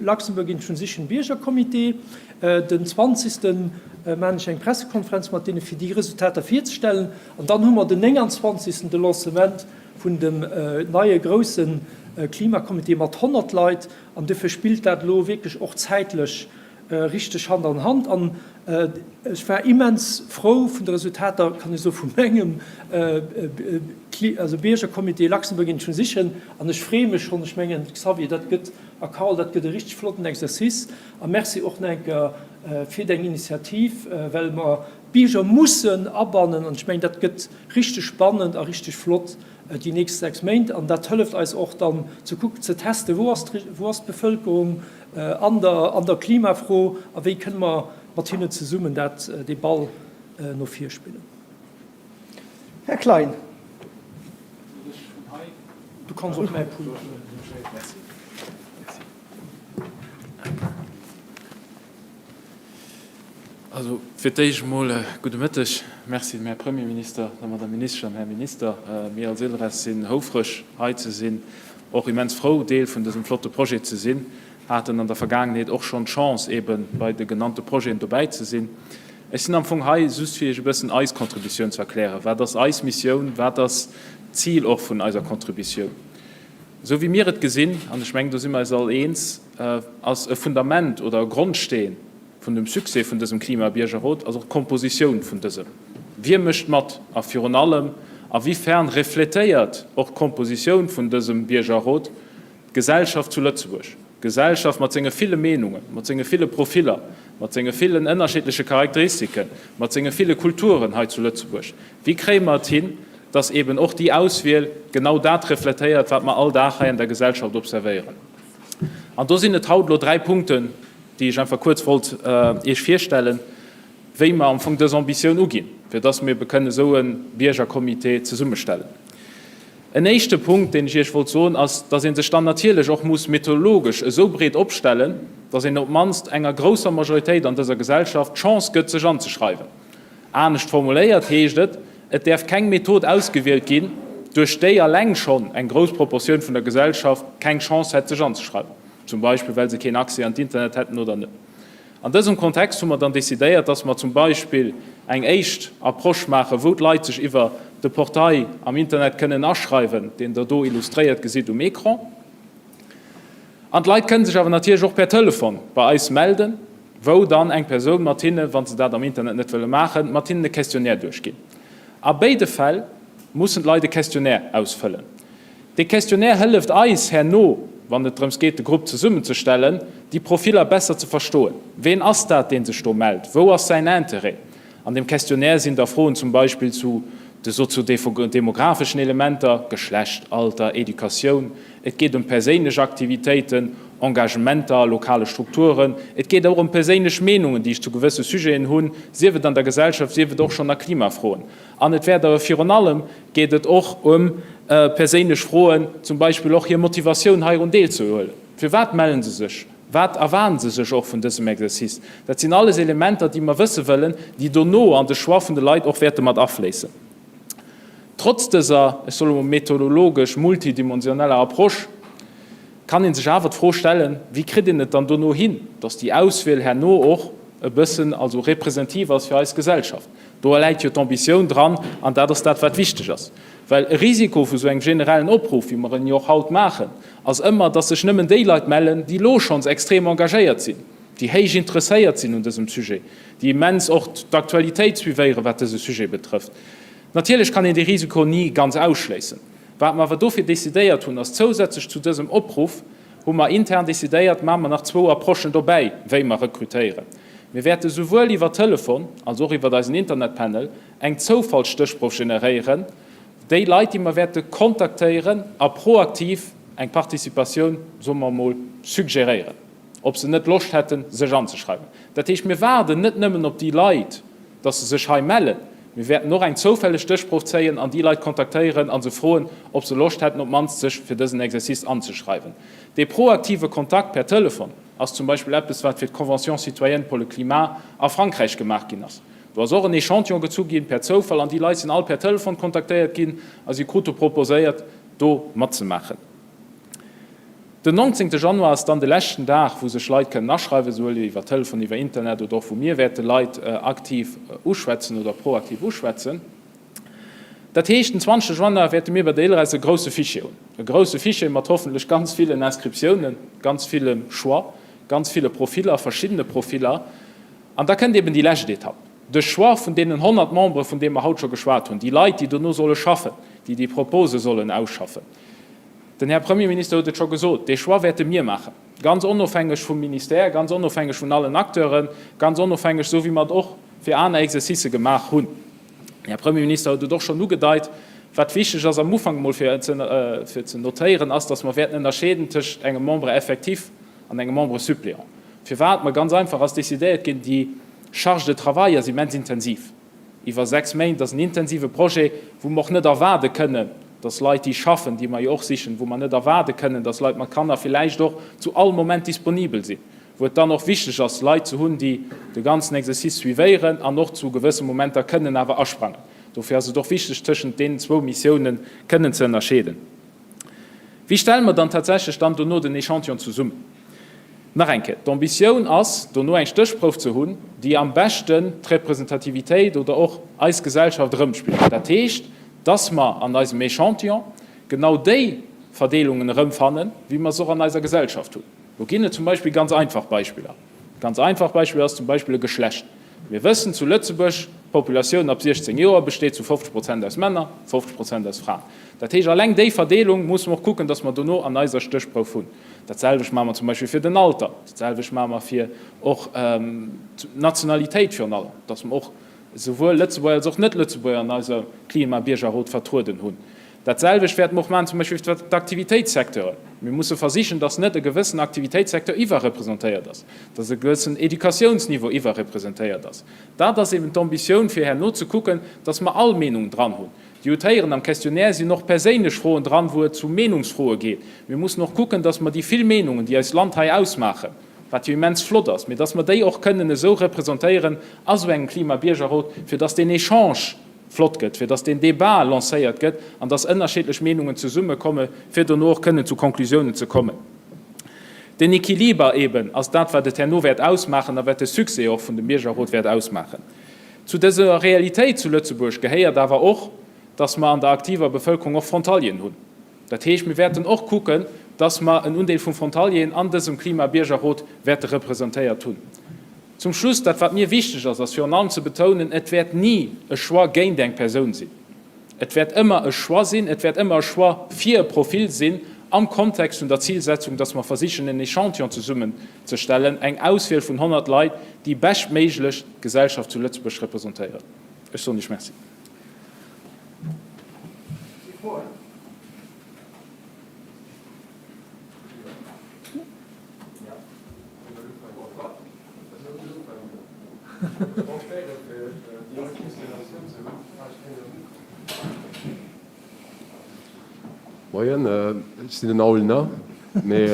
Speaker 3: Luxembourg in Transition Biergercomité. Den 20. Maachen ech eng Pressekonferenz mat deene fir déi Resultater virzestellen. An dann hu mer den 29. de Lancement vun dem neie grousse Klimacomité mat 100 Leit. An dofir spillt dat elo wierklech och zäitlech richteg Hand an Hand. An ech war immens frou vun de Resultater, kann ech soe vu mengem Biergercomité Luxembourg in Transition. An ech freeë mech schonn, ech mengen, Xavier, dat gëtt, a Carole, dat gëtt e richteg flotten Exercice. A Merci och nach eng Kéier fir deng Initiativ, well mer d'Bierger mussen abannen. An ech mengen, dat gëtt richteg spannend a richteg flott déi nächst 6 Méint. An dat hëlleft eis och dann ze kucken, ze testen, wou ass wou ass d'Bevëlkerung an der an der Klimafro a wéi kënne mer mat hinnen zesummen dat dee Ball no vir spillen.
Speaker 1: Här Klein.
Speaker 3: Du kanns och mäi Pult huelen.
Speaker 4: Also fir d'éischt emol gudde Mëtteg. Merci dem Här Premierminister, der Madame Ministesch an Här Minister. Mir als ILReS sinn houfreg hei ze sinn, och immens frou Deel vun dësem flotte Projet ze sinn. Haten an der Vergaangenheet och schonn d'Chance eebe bei de genannte Projeten dobäi ze sinn. Ech sinn am Fong hei just fir Iech e bëssen eis Contributioun ze erklären. Wat ass eis Missioun? Wat ass d'Zil och vun eiser Contributioun? Esou wéi mir et gesinn, an ech mengen do si mer eis all eens, ass e Fundament oder e Grondsteen vun dem Succès vun dësem Klimabiergerrot ass och d'Kompositioun vun dësem. Wie mécht mat a virun allem a wéi fern refletéiert och d'Kompositioun vun dësem Biergerrot d'Gesellschaft zu Lëtzebuerg, d'Gesellschaft mat senge ville Meenungen, mat senge ville Profiller, mat senge villen ënnerschiddleche Charakteristiken, mat senge ville Kulturen hei zu Lëtzebuerg. Wéi kréie mer et hin, dass eben och déi Auswiel genau dat refletéiert, wat mer all Dag hei an der Gesellschaft observéieren? An do sinn et haut elo dräi Punkten, déi ech einfach kuerz wollt Iech virstellen, wéi mer am Fong dës Ambitioun uginn, fir dass mir ebe kënnen esou e Biergercomité zesummestellen. En éischte Punkt, deen ech Iech wollt soen, ass, dass ee sech dann natierlech och muss methodologesch esou breet opstellen, dass een op d'mannst enger grousser Majoritéit an dëser Gesellschaft d'Chance gëtt, sech anzeschreiwen. Anescht formuléiert heescht et, Et däerf keng Method ausgewielt ginn, duerch déi alleng schonn eng grouss Proportioun vun der Gesellschaft keng Chance hätt, sech anzeschreiwen, zum Beispill well se keen Accès an d'Internet hätten oder net. An dësem Kontext hu mer dann decidéiert, dass mer zum Beispill eng éischt Approche maachen, wou d'Leit sech iwwer de Portail am Internet kënnen aschreiwen, deen Der do illustréiert gesitt um Ecran. An d'Leit kënnen sech awer natierlech och per Telefon bei eis melden, wou dann eng Persoun mat hinne, wa se dat am Internet net wëlle maachen, mat hinnen e Questionnaire duerchginn. A béide Fäll mussen d'Leit e Questionnaire ausfëllen. Dee Questionnaire hëlleft eis herno, wann et drëms geet, de Grupp zesummenzestellen, déi Profiller besser ze verstoen. Ween ass dat, dee sech do mellt? Wou ass säin Interêt? An dem Questionnaire sinn da Froen zum Beispill zu de soziodemographeschen Elementer, Geschlecht, Alter, Educatioun, et geet ëm perséinlech Aktivitéiten, Engagementer a lokale Strukturen, et geet och ëm perséinlech Meenungen, déi ech zu gewësse Sujeten hunn, sief et an der Gesellschaft, sief et och schonn a Klimafroen. An et wäert awer virun allem geet et och ëm perséinlech Froen, zum Beispill och hir Motivatioun heirun deelzehuelen. Firwat melle se sech? Wat erwaarden se sech och vun dësem Exercice? Dat sinn alles Elementer, déi mer wësse wëllen, déi dono an de Choix vun de Leit och wäerte mat afléissen. Trotz dëser, ech soll emol methodologesch multidimensioneller Approche, kann ee sech awer d'Fro stellen, Wéi kritt een et dann dono hin, dass déi Auswiel herno och e bëssen also representiv ass fir eis Gesellschaft? Do läit jo d'Ambitioun dran, an dat ass dat, wat wichteg ass. Well e Risiko vu sou engem generellen Opruff, wéi mer en jo och haut maachen, ass ëmmer, dass sech nëmmen déi Leit mellen, déi elo schonns extrem engagéiert sinn, déi héich interesséiert sinn un dësem Sujet, déi immens och d'Aktualitéit suivéieren, wat dëse Sujet betrëfft. Natierlech kann een dee Risiko ni ganz ausschléissen. Wat mer awer dofir decidéiert hunn, ass zousätzlech zu dësem Opruff, hu mer intern decidéiert, maache mer nach zwou Approchen dobäi, wéi mer rekrutéieren. Mir wäerte souwuel iwwer Telefon als och iwwer eisen Internetpanel eng Zoufallsstéchprouf generéieren, déi Leit, déi mer wäerte kontaktéieren a proaktiv eng Participatioun, soe mer emol, suggeréieren, ob se net Loscht hätten, sech anzeschreiwen. Dat heescht, mir waarden net nëmmen op déi Leit, dass se sech hei mellen, mir wäerten och eng zoufälleg Stéchprouf zéien an déi Leit kontaktéieren a se froen, ob se Loscht hätten, op d'mannst sech fir dësen Exercice anzeschreiwen. Dee proaktive Kontakt per Telefon ass zum Beispill eppes, wat fir d'Convention citoyenne pour le climat a Frankräich gemaach ginn ass. Do ass och en Echantillon gezu ginn, per Zoufall, an déi Leit sinn all per Telefon kontaktéiert ginn a si krute proposéiert, do matzemaachen. Den 19. Januar ass dann de leschten Dag, wou sech Leit kënnen aschreiwen, souwuel iwwer Telefon, iwwer Internet oder och wou mir wäerte Leit aktiv uschwätzen oder proaktiv uschwätzen. Dat heescht, den 20. Januar wäerte mir bei der ILRES e grousse Fichier hunn, e grousse Fichier mat hoffentlech ganz villen Inscriptiounen, ganz villem Choix, ganz ville Profiller, verschiddene Profiller. An da kënnt eben déi lescht Etapp, de Choix vun deenen 100 Membere, vun deem mer haut scho geschwat hunn, déi Leit, déi dono solle schaffen, déi déi Propose sollen ausschaffen. Den Här Premierminister huet et scho gesot, Dee Choix wäerte mir maachen, ganz onofhängeg vum Ministère, ganz onofhängeg vun allen Acteuren, ganz onofhängeg, esou wéi mer et och fir aner Exercicë gemaach hunn. Den Här Premierminister huet et och schonn ugedeit. Wat wichteg ass am Ufank emol fir ze notéieren, ass, dass mer wäerten ënnerscheeden tëscht engem Membre effectif an engem Membre suppléant. Firwat? Ma ganz einfach ass decidéiert ginn, déi Charge de travail ass immens intensiv. Iwwer 6 Méint ass en intensive Projet, wou mer och net erwaarde kënnen, dass Leit, déi schaffen, déi mer jo och sichen, wou mer net erwaarde kënnen, dass Leit mat Kanner villäicht och zu all Moment disponibel sinn, wou et dann och wichteg ass, Leit ze hunn, déi de ganzen Exercice suivéieren an och zu gewësse Momenter kënnen awer asprangen. Dofir ass et och wichteg, tëschent deenen zwou Missiounen kënnen ze ënnerscheeden. Wéi stelle mer dann tatsächlech dann dono den Echantillon zesummen? Nach eng Kéier, D'Ambitioun ass, dono eng Stéchprouf ze hunn, déi am beschten d'Representativitéit oder och eis Gesellschaft erëmspigelt. Dat heescht, dass mer an eisem Echantillon genau déi Verdeelungen erëmfannen, wéi mer se och an eiser Gesellschaft hunn. Do ginn et zum Beispill ganz einfach Beispiller. Ganz einfach Beispill ass zum Beispill e Geschlecht. Mir wëssen zu Lëtzebuerg, d'Populatioun ab 16 Joer besteet zu 50 Prozent aus Männer, 50 Prozent aus Fraen. Dat heescht, alleng déi Verdeelung musse mer och kucken, dass mer dono an eiser Stéchprouf hunn. Dat selwecht maache mer zum Beispill fir den Alter, dat selwecht maache mer fir och d'Nationalitéit virun allem, dass mer och esouwuel Lëtzebuerger als och Net-Lëtzebuerger an eiser Klimabiergerrot vertrueden hunn. Dat selwecht wäerte mer och maachen zum Beispill fir d'Aktivitéitssecteuren. Mir musse versichen, dass net e gewëssen Aktivitéitssecteur iwwerrepresentéiert ass, dass e gewëssen Educatiounsniveau iwwerrepresentéiert ass. Dat ass eben d'Ambitioun, fir herno ze kucken, dass mer all Meenung dran hunn. Dir hutt héieren, am Questionnaire sinn och perséinlech Froen dran, wou et zu Meenungsfroe geet. Mir mussen och kucken, dass mer déi vill Meenungen, déi eist Land hei ausmaachen, wat jo immens flott ass, mee dass mer déi och kënnen esou representéieren a sou engem Klimabiergerrot, fir dass deen Echange flott gëtt, fir dass deen Débat lancéiert gëtt an dass ënnerschiddlech Meenungen zesummekomme fir dono och kënnen zu Konklusiounen ze kommen. Den Equiliber eben ass dat, wat et herno wäert ausmaachen a wat de Succès och vun dem Biergerrot wäert ausmaachen. Zu dëser Realitéit zu Lëtzebuerg gehéiert awer och, dass mer an der aktiver Bevëlkerung och Frontalieren hunn. Dat heescht, mir wäerten och kucken, dass mer en Undeel vu Frontalieren an dësem Klimabiergerrot wäerte representéiert hunn. Zum Schluss, dat wat mir wichteg ass, ass virun allem ze betounen, Et wäert ni e Choix géint eng Persoun sinn. Et wäert ëmmer e Choix sinn, et wäert ëmmer e Choix fir e Profil sinn. am Kontext vun der Zilsetzung, dass mer versichen, en Echantillon zesummenzestellen, eng Auswiel vun 100 Leit, déi beschtméiglech d'Gesellschaft zu Lëtzebuerg representéieren. Ech soen Iech Merci.
Speaker 5: Moien, ech sinn den Aulner, mee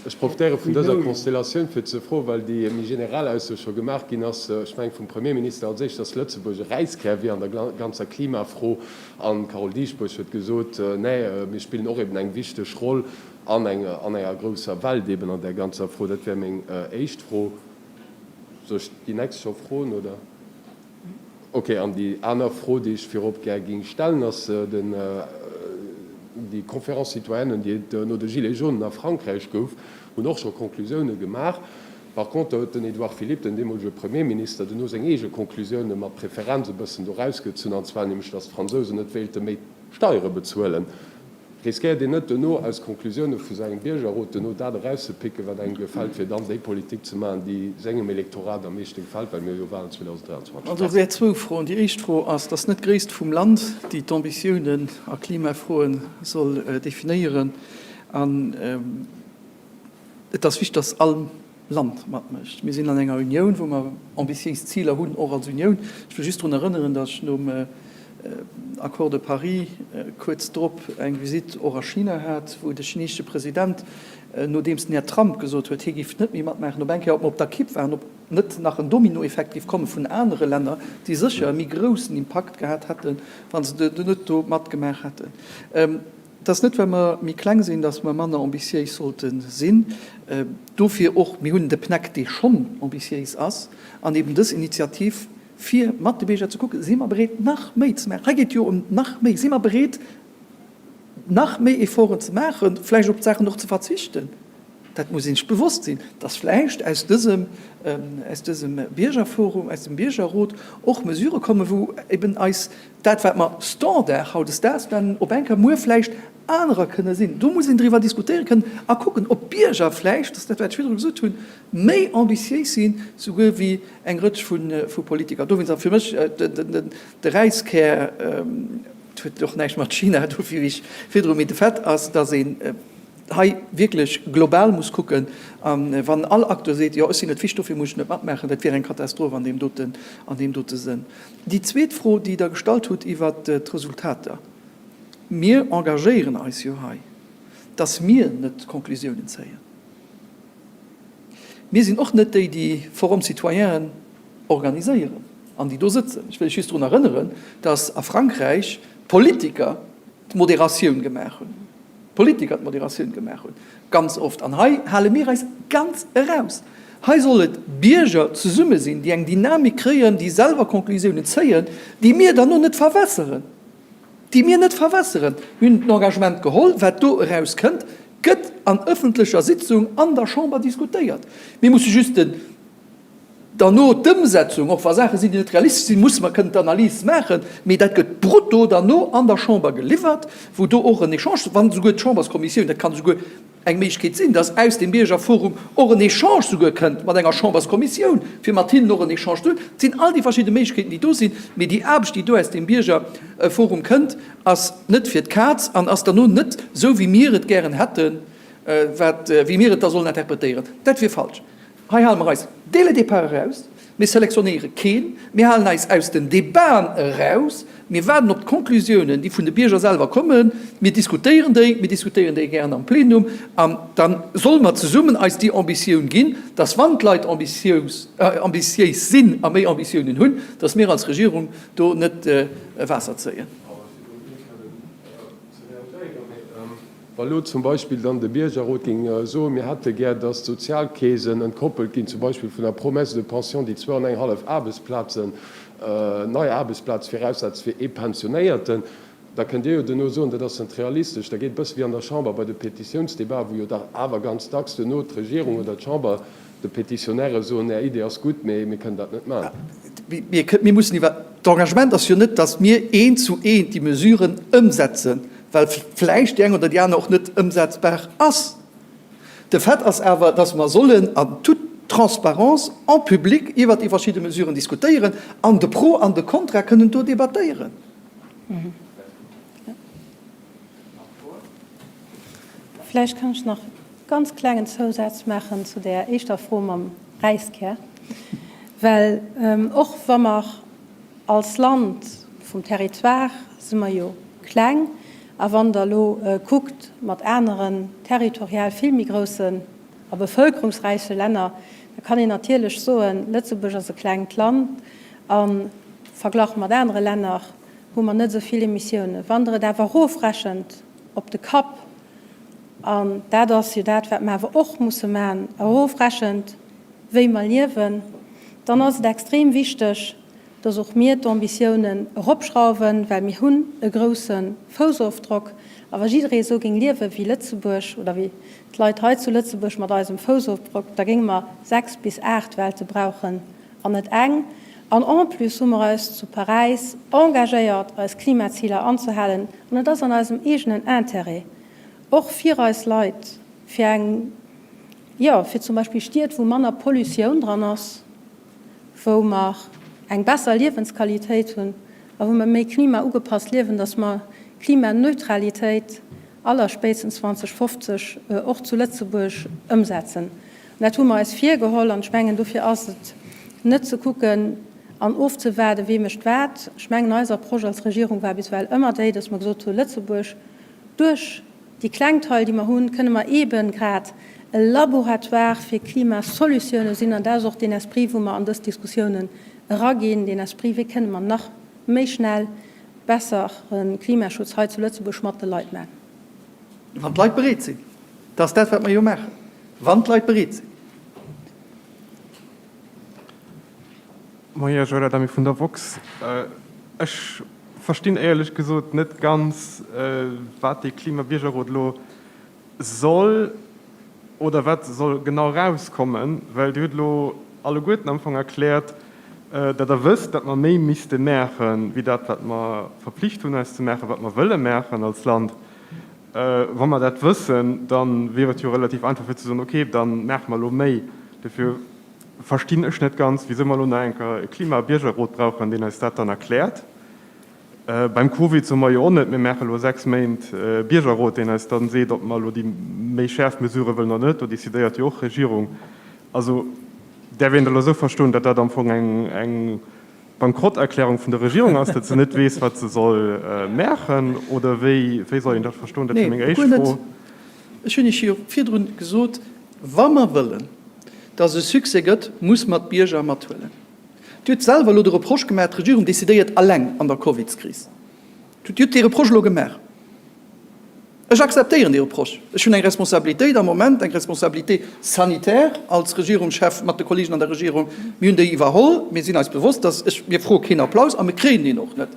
Speaker 5: ech profitéiere vun dëser Konstellatioun fir ze froen, well déi méi generell Ausso scho gemaach ginn ass, ech mengen vum Premierminister als éischt, datt Lëtzebuerg e Räiskär wier an der ganzer Klimafro an d'Carole Dieschbourg huet gesot, nee, mir spillen och eben eng wichteg Roll an enger grousser Welt eben an där ganzer Fro. Dat wär meng éischt Fro. Soll ech déi nächst scho froen, oder? Ok, an déi aner Fro, déi ech virop gär géing stellen, ass den, déi Conférence citoyenne, déi et no de Gilets jaunes a Frankräich gouf, hunn och scho Conclusiounen gemaach. Par contre huet den Édouard Philippe, den deemolege Premierminister, duerno seng eege Conclusiounen mat Preferenz e bëssen dorausgezunn, an zwar nämlech, datt d'Fransousen net wéilte méi Steiere bezuelen. Riskéiert een net duerno aus Conclusioune vu sou engem Biergerrot duerno dat erauszepicken, wat engem gefält, fir dann déi Politik ze maachen, déi sengem Elektorat am meeschte gefält, well mir hu jo Walen 2023?
Speaker 1: Also et wäer zwou Froen. Déi éischt Fro ass, dass net d'Gréisst vum Land, déi d'Ambitiounen a Klimafroe soll definéieren. An et ass wichteg, dass all Land matmécht. Mir sinn an enger Unioun, wou mer ambitiéis Ziler hunn, och als Unioun. Ech wëll just drun erënneren, datt ech nom Accord de Paris kuerz drop eng Visitt och a China hat, wou de chineesesche President, nodeems den Här Trump gesot huet, hie géif net méi matmaachen, op eng Kéier, ob mer op der Kipp waren, ob net nach en Dominoeffekt géif komme vun anere Länner, déi sécher e méi groussen Impakt gehat hätten, wa se net do matgemaach hätten. Et ass net, well mer méi kleng sinn, datt mer manner ambitiéis sollte sinn. Dofir och, mir hunn de PNEC, dee schonn ambitiéis ass, an eben dës Initiativ, fir mat de Bierger ze kucken, Si mer bereet, nach méi ze maachen? Hei geet et jo ëm nach méi. Si mer bereet, nach méi Efforten ze maachen, vläicht op Saachen och ze verzichten? Dat muss ee sech bewosst sinn, dass vläicht aus dësem, aus dësem Biergerforum, aus dem Biergerrot och Mesurë kommen, wou eben eis dat, wat mer Standard hautdesdaags nennen, op eng Kéier muer vläicht anerer kënne sinn. Do muss een driwwer diskutéiere kënnen a kucken, ob d'Bierger vläicht, dat ass dat, wat ech virdru gesot hunn, méi ambitiéis sinn souguer wéi eng Rëtsch vu Politiker. Dowéinst ass fir mech de Räiskär, et huet och näischt mat China dofir, wéi ech virdru, mee de Fait ass, dass een, hei wierklech global muss kucken, a wann all Acteur seet, jo ech sinn net wichteg, dofir muss ech net matmaachen, dat wier eng Katastroph an deem doten, an deem dote Sënn. Déi zweet Fro, déi Der gestallt hutt iwwert d'Resultater, Mir engagéieren eis jo hei, dass mir net d'Konklusiounen zéien. Mir sinn och net déi, déi Forum-citoyenen organiséieren an déi do sëtzen. Ech wëll lech just drun erënneren, dass a Frankräich d'Politiker d'Moderatioun gemaach hunn. D'Politiker d'Moderatioun gemaach hunn, ganz oft. An hei hale mir eis ganz eraus. Hei soll et Bierger zesumme sinn, déi eng Dynamik kréien, déi selwer Conclusiounen zéien, déi mir dann no net verwässeren, déi mir net verwässeren. Mir hunn den Engagement geholl, wat do eraus kënnt, gëtt an ëffentlecher Sitzung an der Chamber diskutéiert. Mir musse just den. Derno d'Ëmsetzung, och wa Saache sinn, déi net realistesch sinn, musse mer kënnen d'Analys maachen, mee dat gëtt brutto derno an der Chamber geliwwert, wou do och en Echange, wann esouguer d'Chamberskommissioun, dat kann esouguer eng Méiglechkeet sinn, dass aus dem Biergerforum och en Echange esouguer kënnt mat enger Chamberskommissioun, fir mat hinnen och en Echange ze hunn. Et sinn all déi verschidde Méiglechkeeten, déi do sinn, mee déi Aarbecht, déi do aus dem Biergerforum kënnt, ass net fir d'Kaz an ass derno net esou, wéi mir et gären hätten, wat, wéi mir et da sollen interpretéieren. Dat wier falsch. Hei hale mer eis dès le départ eraus, mir selektionéiere keen, mir halen eis aus den Debaten eraus, mir waarden op d'Conclusiounen, déi vun de Bierger selwer kommen, mir diskutéieren déi, mir diskutéieren déi gären am Plenum an da solle mer zesummen eis déi Ambitioun ginn, dass wann d'Leit ambitiéis sinn a méi Ambitiounen hunn, dass mir als Regierung do net Waasser zéien.
Speaker 5: Wa lo zum Beispill dann de Biergerrot géing soen, mir hätte gär, dass d'Sozialkeesen entkoppelt ginn, zum Beispill vun der Promesse de pension, déi zwou an eng hallef Aarbechtsplazen, nei Aarbechtsplaze viraussetzt fir ee Pensionéierten, da kënnt Dir jo duerno soen, dat ass net realistesch. Da geet e bësse wéi an der Chamber bei de Petitiounsdebaten, wou jo dach awer ganz dacks duerno d'Regierung oder d'Chamber de Petitionäre soen, Är Idee ass gutt, mee mir kënnen dat net maachen.
Speaker 1: Mir mussen iwwer, d'Engagement ass jo net, dass mir eent zu eent déi Mesuren ëmsetzen. Well vläicht déi eng oder déi aner och net ëmsetzbar ass. De Fait ass awer, dass mer sollen en toute transparence en public iwwert déi verschidde Mesuren diskutéieren an de Pro an de Contra kënnen do debattéieren.
Speaker 2: Vläicht kann ech nach e ganz klengen Zousaz maachen zu där éischter Fro mam Räiskär, well och wa mer Als Land, vum Territoire si mer jo kleng, a wann Der elo kuckt mat aneren territorial vill méi groussen a bevölkerungsräiche Länner, da kann een natierlech soen, Lëtzebuerg ass e klengt Land a verglach mat anere Länner hu mer net esou vill Emissiounen. Wann Der et awer erofrechent op de Kapp, an dat ass jo dat, wat mer awer och musse maachen, erofrechent, wéi mer liewen, dann ass et extrem wichteg, dass och mir d'Ambitiounen eropschrauwen, well mir hunn e grousse Foussofdrock. A wa jidderee esou géing liewe wéi Lëtzebuerg oder wéi d'Leit hei zu Lëtzebuerg mat eisem Foussofdrock, da géinge mer 6 bis 8 Welte brauchen an net eng. An en plus hu mer eis zu Paräis engagéiert, eis Klimaziler anzehalen. An et ass an eisem eegenen Intérêt, och fir eis Leit, fir eng, jo, fir zum Beispill Stied, wou manner Pollutioun dran ass, wou mer eng besser Liewensqualitéit hunn a wou mer méi klimaugepasst liewen, dass mer Klimaneutralitéit allerspéitstens 2050 och zu Lëtzebuerg ëmsetzen. An dat hu mer eis virgeholl an ech mengen, dofir ass et net ze kucken an ofzewaarden, wee mécht wat. Ech mengen, eis Approche als Regierung war bis ewell ëmmer déi, dass mer gesot hunn, Lëtzebuerg duerch Déi kleng Teil, déi mer hunn, kënne mer eebe grad e Laboratoire fir Klimasolutiounen sinn. An dat ass och deen Esprit, wou mer an dës Diskussiounen eraginn, deen Esprit, wéi kënne mer nach méi schnell bessere Klimaschutz hei zu Lëtzebuerg mat de Leit maachen.
Speaker 1: Wann d'Leit bereet sinn. Dat ass dat, wat mer jo maachen, wann d'Leit bereet sinn.
Speaker 6: Moie, Joël Adami vun der woxx. Ech verstinn éierlech gesot net ganz, wat dee Klimabiergerrot elo soll oder wat soll genau erauskommen, well Dir hutt elo alleguerten am Fong erkläert, datt Der wësst, datt mer méi misste maache wéi dat, wat mer verpflicht hunn eis ze maachen, wat mer wëlle maachen als Land. Wa mer dat wëssen, da wier et jo relativ einfach fir ze soen, okay, da maache mer elo méi. Dofir verstinn ech net ganz, wisou mer elo nach eng Kéier e Klima-Biergerrot brauchen, deen eis dat dann erkläert. Beim Covid soe mer jo och net, mir maache elo 6 Méint e Biergerrot, deen eis dann seet, ob mer elo déi méi schäerf Mesurë wëllen oder net. Do decidéiert jo och d'Regierung. Also däerf een dat elo esou verstoen, datt dat am Fong eng Bankrotterklärung vun der Regierung ass, datt se net weess, wat se soll maachen? Oder wéi soll een dat verstoen? Dat wier meng
Speaker 1: éischt Fro. Ech hunn Iech jo virdrun gesot, wa mer wëllen, datt e Succès gëtt, muss mer d'Bierger mathuelen. Dir hutt selwer elo de Reproche gemaach, d'Regierung decidéiert alleng an der Covidskris. Dir hutt dee Reproche elo gemaach. Ech akzeptéieren dee Reproche. Ech hunn eng Responsabilitéit am Moment, eng Responsabilité sanitaire als Regierungschef mat de Kollegen an der Regierung. Mir hunn déi iwwerholl. Mir sinn eis bewosst, dass ech, mir froe keen Applaus a mir kréien deen och net.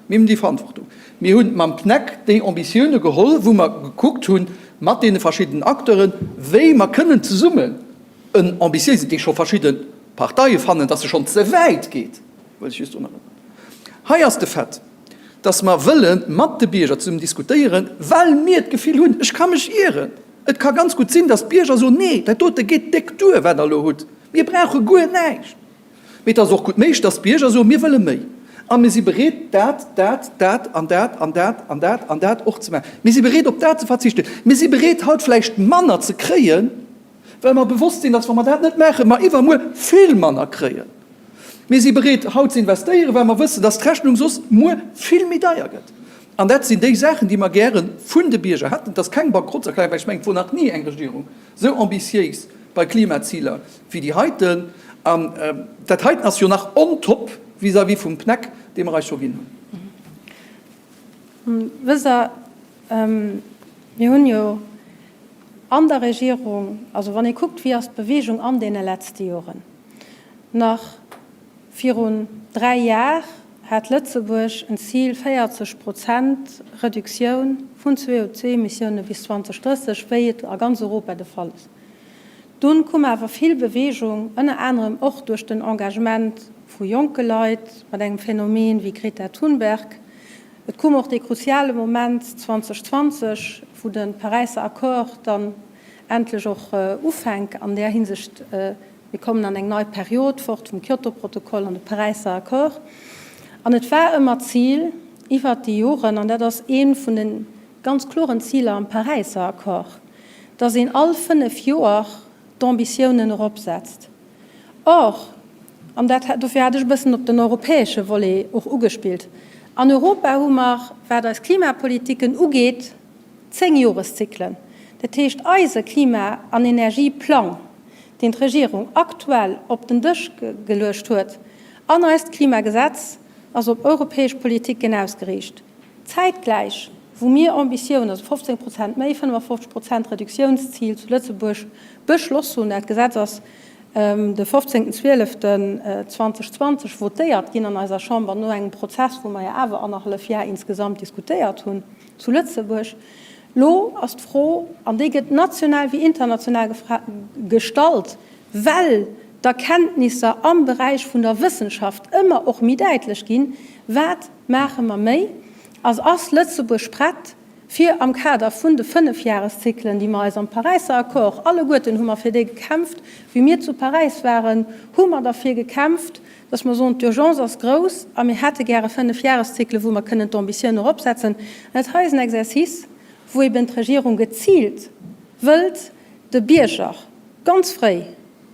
Speaker 1: Mir hunn déi Verantwortung. Mir hunn mam PNEC déi Ambitioune geholl, wou mer gekuckt hunn mat deene verschiddenen Acteuren, wéi mer kënnen zesummen en ambitiéisen, dee scho verschidde Parteie fannen, dass e schonn ze wäit geet, wëll ech just drun erënneren. Hei ass de Fait, dass mer wëlle mat de Bierger zesummen diskutéieren, well mir d'Gefill hunn, ech ka mech ieren, et ka ganz gutt sinn, dass d'Bierger soen, nee, dat dote geet déck duer, wat Der elo hutt, mir brauche guer näischt. Mee et ass och gutt méiglech, dass d'Bierger soen, mir wëlle méi a mir si bereet, dat, dat, dat an dat an dat an dat an dat och ze maachen. Mir si bereet, op dat ze verzichten. Mir si bereet, haut vläicht manner ze kréien, well mer bewosst sinn, dass, wa mer dat net maachen, mer iwwermuer vill manner kréien. Mir si bereet, haut ze investéieren, well mer wëssen, dass d'Rechnung soss muer vill méi deier gëtt. An dat sinn déi Saachen, déi mer gäre vun de Bierger hätten. Et ass keng Bankrottserklärung, well ech mengen, et wor nach ni eng Regierung esou ambitiéis bei Klimaziler wéi déi heiten. An dat heiten ass jo nach on top vis-à-vis vum PNEC, dee mer eis scho ginn
Speaker 2: hunn. Wësst Der, mir hunn jo an der Regierung, also wann ee kuckt, wéi ass d'Bewegung an deene letzte Joren, Nach virun 3 Jar hat Lëtzebuerg en Zil 40 Prozent Reduktioun vun CO2-Emissioune bis 2030, wéi et a ganz Europa de Fall ass. Dunn koum awer vill Beweegung, ënner anerem och duerch den Engagement vu jonke Leit mat engem Phänomen wéi Greta Thunberg. Et koum och dee kruziale Moment 2020, wou de Paräisser Accord dann endlech och ufänk. An där Hinsicht, mir kommen an eng nei Period, fort vum Kyoto-Protokoll an de Paräisser Accord. An et war ëmmer d'Zil iwwert déi Joren, an dat ass ee vun de ganz kloren Ziler am Paräisser Accord, dass een all fënnef Joer d'Ambitiounen eropsetzt. Or, an dat, dofir hat ech e bëssen op den europäesche Volet och ugespillt, an Europa hu mer, wat eis Klimapolitiken ugeet, Zéngjoreszyklen. Dat heescht, eise Klima an Energieplang, deen d'Regierung aktuell op den Dësch geluecht huet, an eist Klimagesetz ass op europäesch Politiken ausgeriicht. Zäitgläich, wou mir Ambitioun, also 15 Prozent méi, 55 Prozent Reduktionszil zu Lëtzebuerg beschloss hunn, dat Gesetz ass de 15. 12. 2020 votéiert ginn an eiser Chamber, no engem Prozess, wou mer jo awer annerhallef Jar insgesamt diskutéiert hunn zu Lëtzebuerg. Lo ass d'Fro, an déi gëtt national wéi international gestallt, well d'Erkenntnisser am Beräich vun der Wëssenschaft ëmmer och méi däitlech ginn, Wat maache mer méi? Ass ass Lëtzebuerg prett, fir am Kader vun de Fënnefjahreszyklen, déi mer eis am Paräisser Accord, alleguerten hu mer fir déi gekämpft, wéi mir zu Paräis waren, hu mer derfir gekämpft, dass mer soen, d'Urgence ass grouss a mir hätte gäre Fënnefjahreszyklen, wou mer kënnen d'Ambitioun eropsetzen. An dat hei ass en Exercice, wou eben d'Regierung geziilt wëllt de Bierger ganz fréi,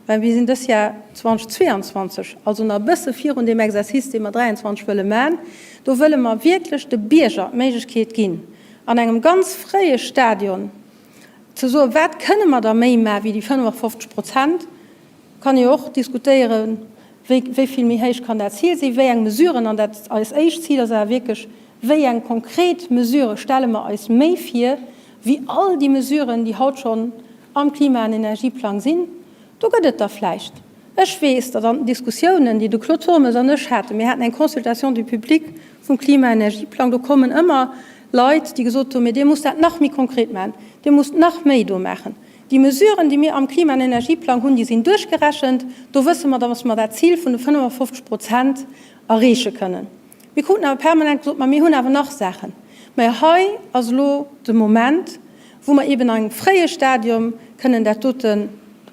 Speaker 2: well mir sinn dës Jar 2022, also nach e bësse virun deem Exercice, dee mer 23 wëlle man, do wëlle mer wierklech de Bierger d'Méiglechkeet ginn, an engem ganz fréie Stadion ze soen, wat kënne mer da méi man wéi déi 55 Prozent. Kann ee och diskutéieren, wéi, wéi vill méi héich kann dat Zil sinn, wéi eng Mesuren, an dat eis éischt Zil ass awer wierklech, wéi eng konkret Mesurë stelle mer eis méi vir wéi all déi Mesuren, déi haut schonn am Klima an Energieplang sinn, do gëtt et der vläicht. Ech weess, datt an den Diskussiounen, déi de Claude Turmes an ech haten, mir haten eng Consultation du public vum Klima Energieplang, do kommen ëmmer Leit, déi gesot hunn, mee Dir musst dat nach méi konkret maachen, Dir musst nach méi do maachen. Déi Mesuren, déi mir am Klima an Energieplang hunn, déi sinn duerchgerechent, do wësse mer, datt mer dat Zil vun de 55 Prozent erreeche kënnen. Mir kruten awer permanent gesot, ma mir hunn awer nach Saachen. Mä hei ass elo de Moment, wou mer eeben an engem fréie Stadium kënnen dat doten,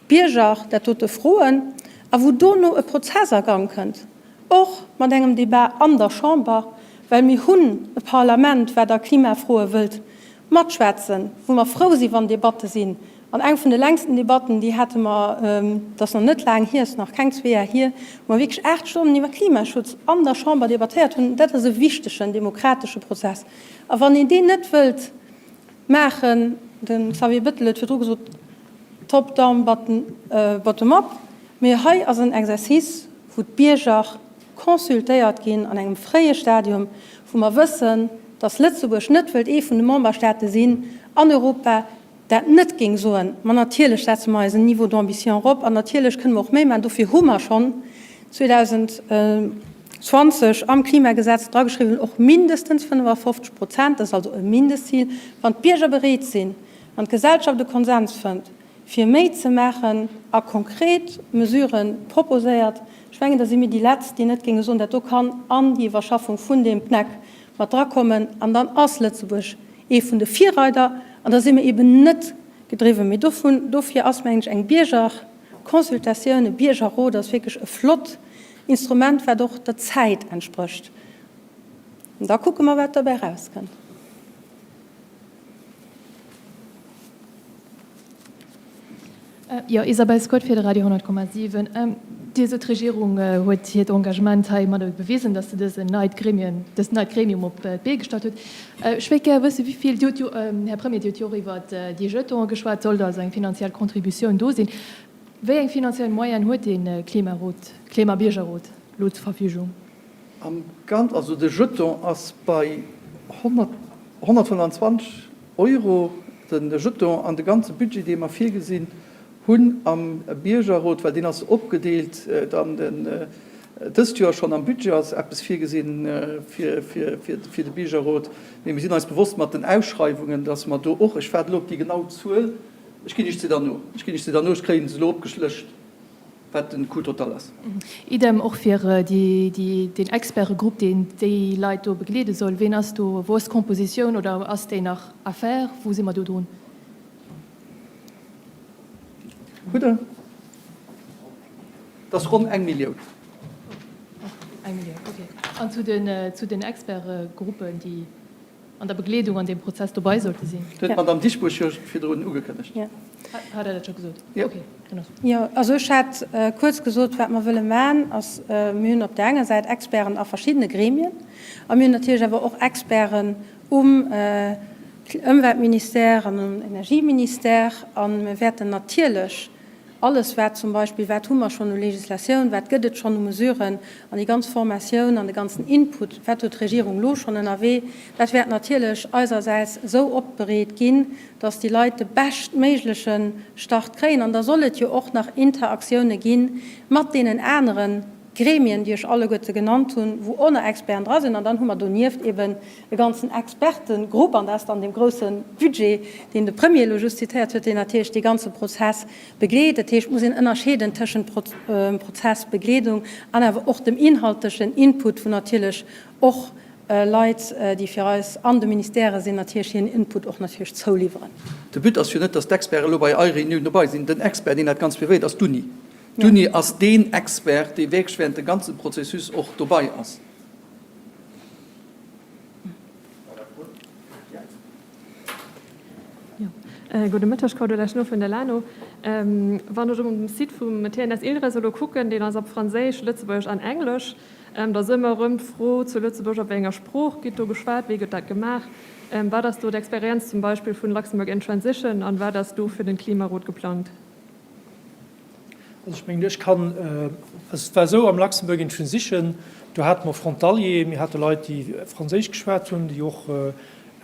Speaker 2: d'Bierger dat dote froen a wou dono e Prozess a Gang kënnt, och mat engem Débat an der Chamber, well mir hunn e Parlament, wat a Klimafroe wëllt matschwätzen, wou mer frou sinn, wann Debatte sinn. An eng vun de längsten Debatten, déi hate mer, dat ass nach net laang hier, ass nach keng zwee Jar hier, wou mer wierklech 8 Stonnen iwwer Klimaschutz an der Chamber debattéiert hunn. Dat ass e wichtegen demokratesche Prozess. A wann een deen net wëllt maachen, de Xavier Bettel huet virdru gesot, top down, bottom up, mee hei ass en Exercice, wou d'Bierger consultéiert ginn an engem fréie Stadium, wou mer wëssen, dass Lëtzebuerg net wëllt ee vun de Memberstaate sinn an Europa, dat net géing soen, ma natierlech setze mer eisen Niveau d'ambition erop an natierlech kënne mer och méi maachen. Dofir hu mer schonn 2020 am Klimagesetz drageschriwwen, och mindestens 55 Prozent, dat ass also e Mindestzil, wann d'Bierger bereet sinn, wann d'Gesellschaft e Konsens fënnt, fir méi ze maachen a konkret Mesurë proposéiert. Ech mengen, da si mir déi Letzt, déi net géinge soen, dat do kann an déi Iwwerschaffung vun deem PNEC mat drakommen an dann ass Lëtzebuerg ee vun de Virreider, an da si mir eben net gedriwwen. Mee dovun, dofir ass, mengen ech, eng Biergerconsultatioun, e Biergerrot ass wierklech e flott Instrument, wat och der Zäit entsprécht. An da kucke mer, wat derbäi erauskënnt.
Speaker 7: Jo, Isabel Scott fir de Radio 10,7. Dir sot, d'Regierung huet hiert Engagement heimadder bewisen, datt se dësen neit Gremium, dëst neit Gremium op d'Bee gestallt huet. Ech wéilt gäre wëssen, wéi vill, Dir hutt jo, Här Premier, Dir hutt jo och iwwert déi Jetonen geschwat, sollt also eng finanziell Contributioun do sinn. Wéi eng finanziell Moyenen huet dee Klimarot, Klimabiergerrot elo zur Verfügung?
Speaker 1: Am Ganz, also de Jeton ass bei 100, 125 Euro, de Jeton an de ganze Budget, dee mer virgesinn hunn am Biergerrot, well deen ass opgedeelt dann den, dëst Joer schonn am Budget ass eppes virgesinn fir, fir, fir de Biergerrot. Mee mir sinn eis bewosst mat den Ausschreiwungen, dass mer do och, ech waarde elo op déi genau Zuel, ech ginn Iech se dann no, ech ginn Iech se dann no, ech kréien se elo opgeschlëscht. wat den Coût total ass.
Speaker 7: Idem och fir deen Expertegrupp, deen déi Leit do begleede soll. Ween ass do, wou ass d'Compositioun oder ass déi nach à faire? Wou si mer do drun?
Speaker 1: Hutt Der? Dat ass ronn eng Millioun.
Speaker 7: Eng Millioun, okay. An zu den Expertegruppen, déi an der Begleedung an deem Prozess dobei sollte sinn.
Speaker 1: Dat huet d'Madame Dieschbourg jo virdrun ugekënnegt.
Speaker 7: Hat Der dat scho gesot?
Speaker 2: Jo.
Speaker 7: Okay, dann ass.
Speaker 2: Jo, also ech hat kuerz gesot, wat mer wëlle maachen, ass, mir hunn op där enger Säit Experten a verschiddene Gremien a mir hunn natierlech awer och Experten um Ëmweltministère an um Energieministère a mir wäerten natierlech Alles wat zum Beispill, wat hu mer schonn u Législatioun, wat gëtt et schonn u Mesuren an déi ganz Formatioun an de ganzen Input, wat huet d'Regierung elo schonn ënnerwee, dat wäert natierlech eisersäits esou opbereet ginn, dass déi Leit de beschtméigleche Start kréien. An da soll et jo och nach Interaktioune gi mat deenen anere Gremien, déi ech alleguerte genannt hunn, wou och nach Experten dra sinn. An dann hu mer donieft eben e ganzen Expertegrupp, an dat ass dann dee grousse Budget, deen de Premier elo just zitéiert huet, deen natierlech dee ganze Prozess begleet. Dat heescht, et muss een ënnerscheeden tëschent Prozessbegleedung an awer och dem inhaltlechen Input, wou natierlech och Leit, déi fir eis an de Ministèrë sinn, natierlech hiren Input och natierlech zouliwweren.
Speaker 1: De But ass jo net, dass d'Experten elo bei all Reunioun dobei sinn. Den Expert, deen dat Ganzt bewéit, ass d'Uni. D'Uni ass deen Expert, dee wierklech während dem ganze Processus och dobei ass.
Speaker 8: Gudde Mëtteg, Cordula Schnoor vun der LANO. Wann ech um Site vum TNS Ilres elo kucken, deen ass op Franséisch, Lëtzebuergesch an Englesch, da ass ëmmer erëm d'Fro zu Lëtzebuerg, op wéi enger Sprooch gitt do geschwat, wéi gëtt dat gemaach, wat ass do d'Experienz zum Beispill vun Luxembourg in Transition an wat ass do fir den Klimarot geplangt?
Speaker 3: Also ech mengen, ech kann, also et war esou am Luxembourg in Transition, do hate mer Frontalier, mir hate Leit, déi Franséisch geschwat hunn, déi och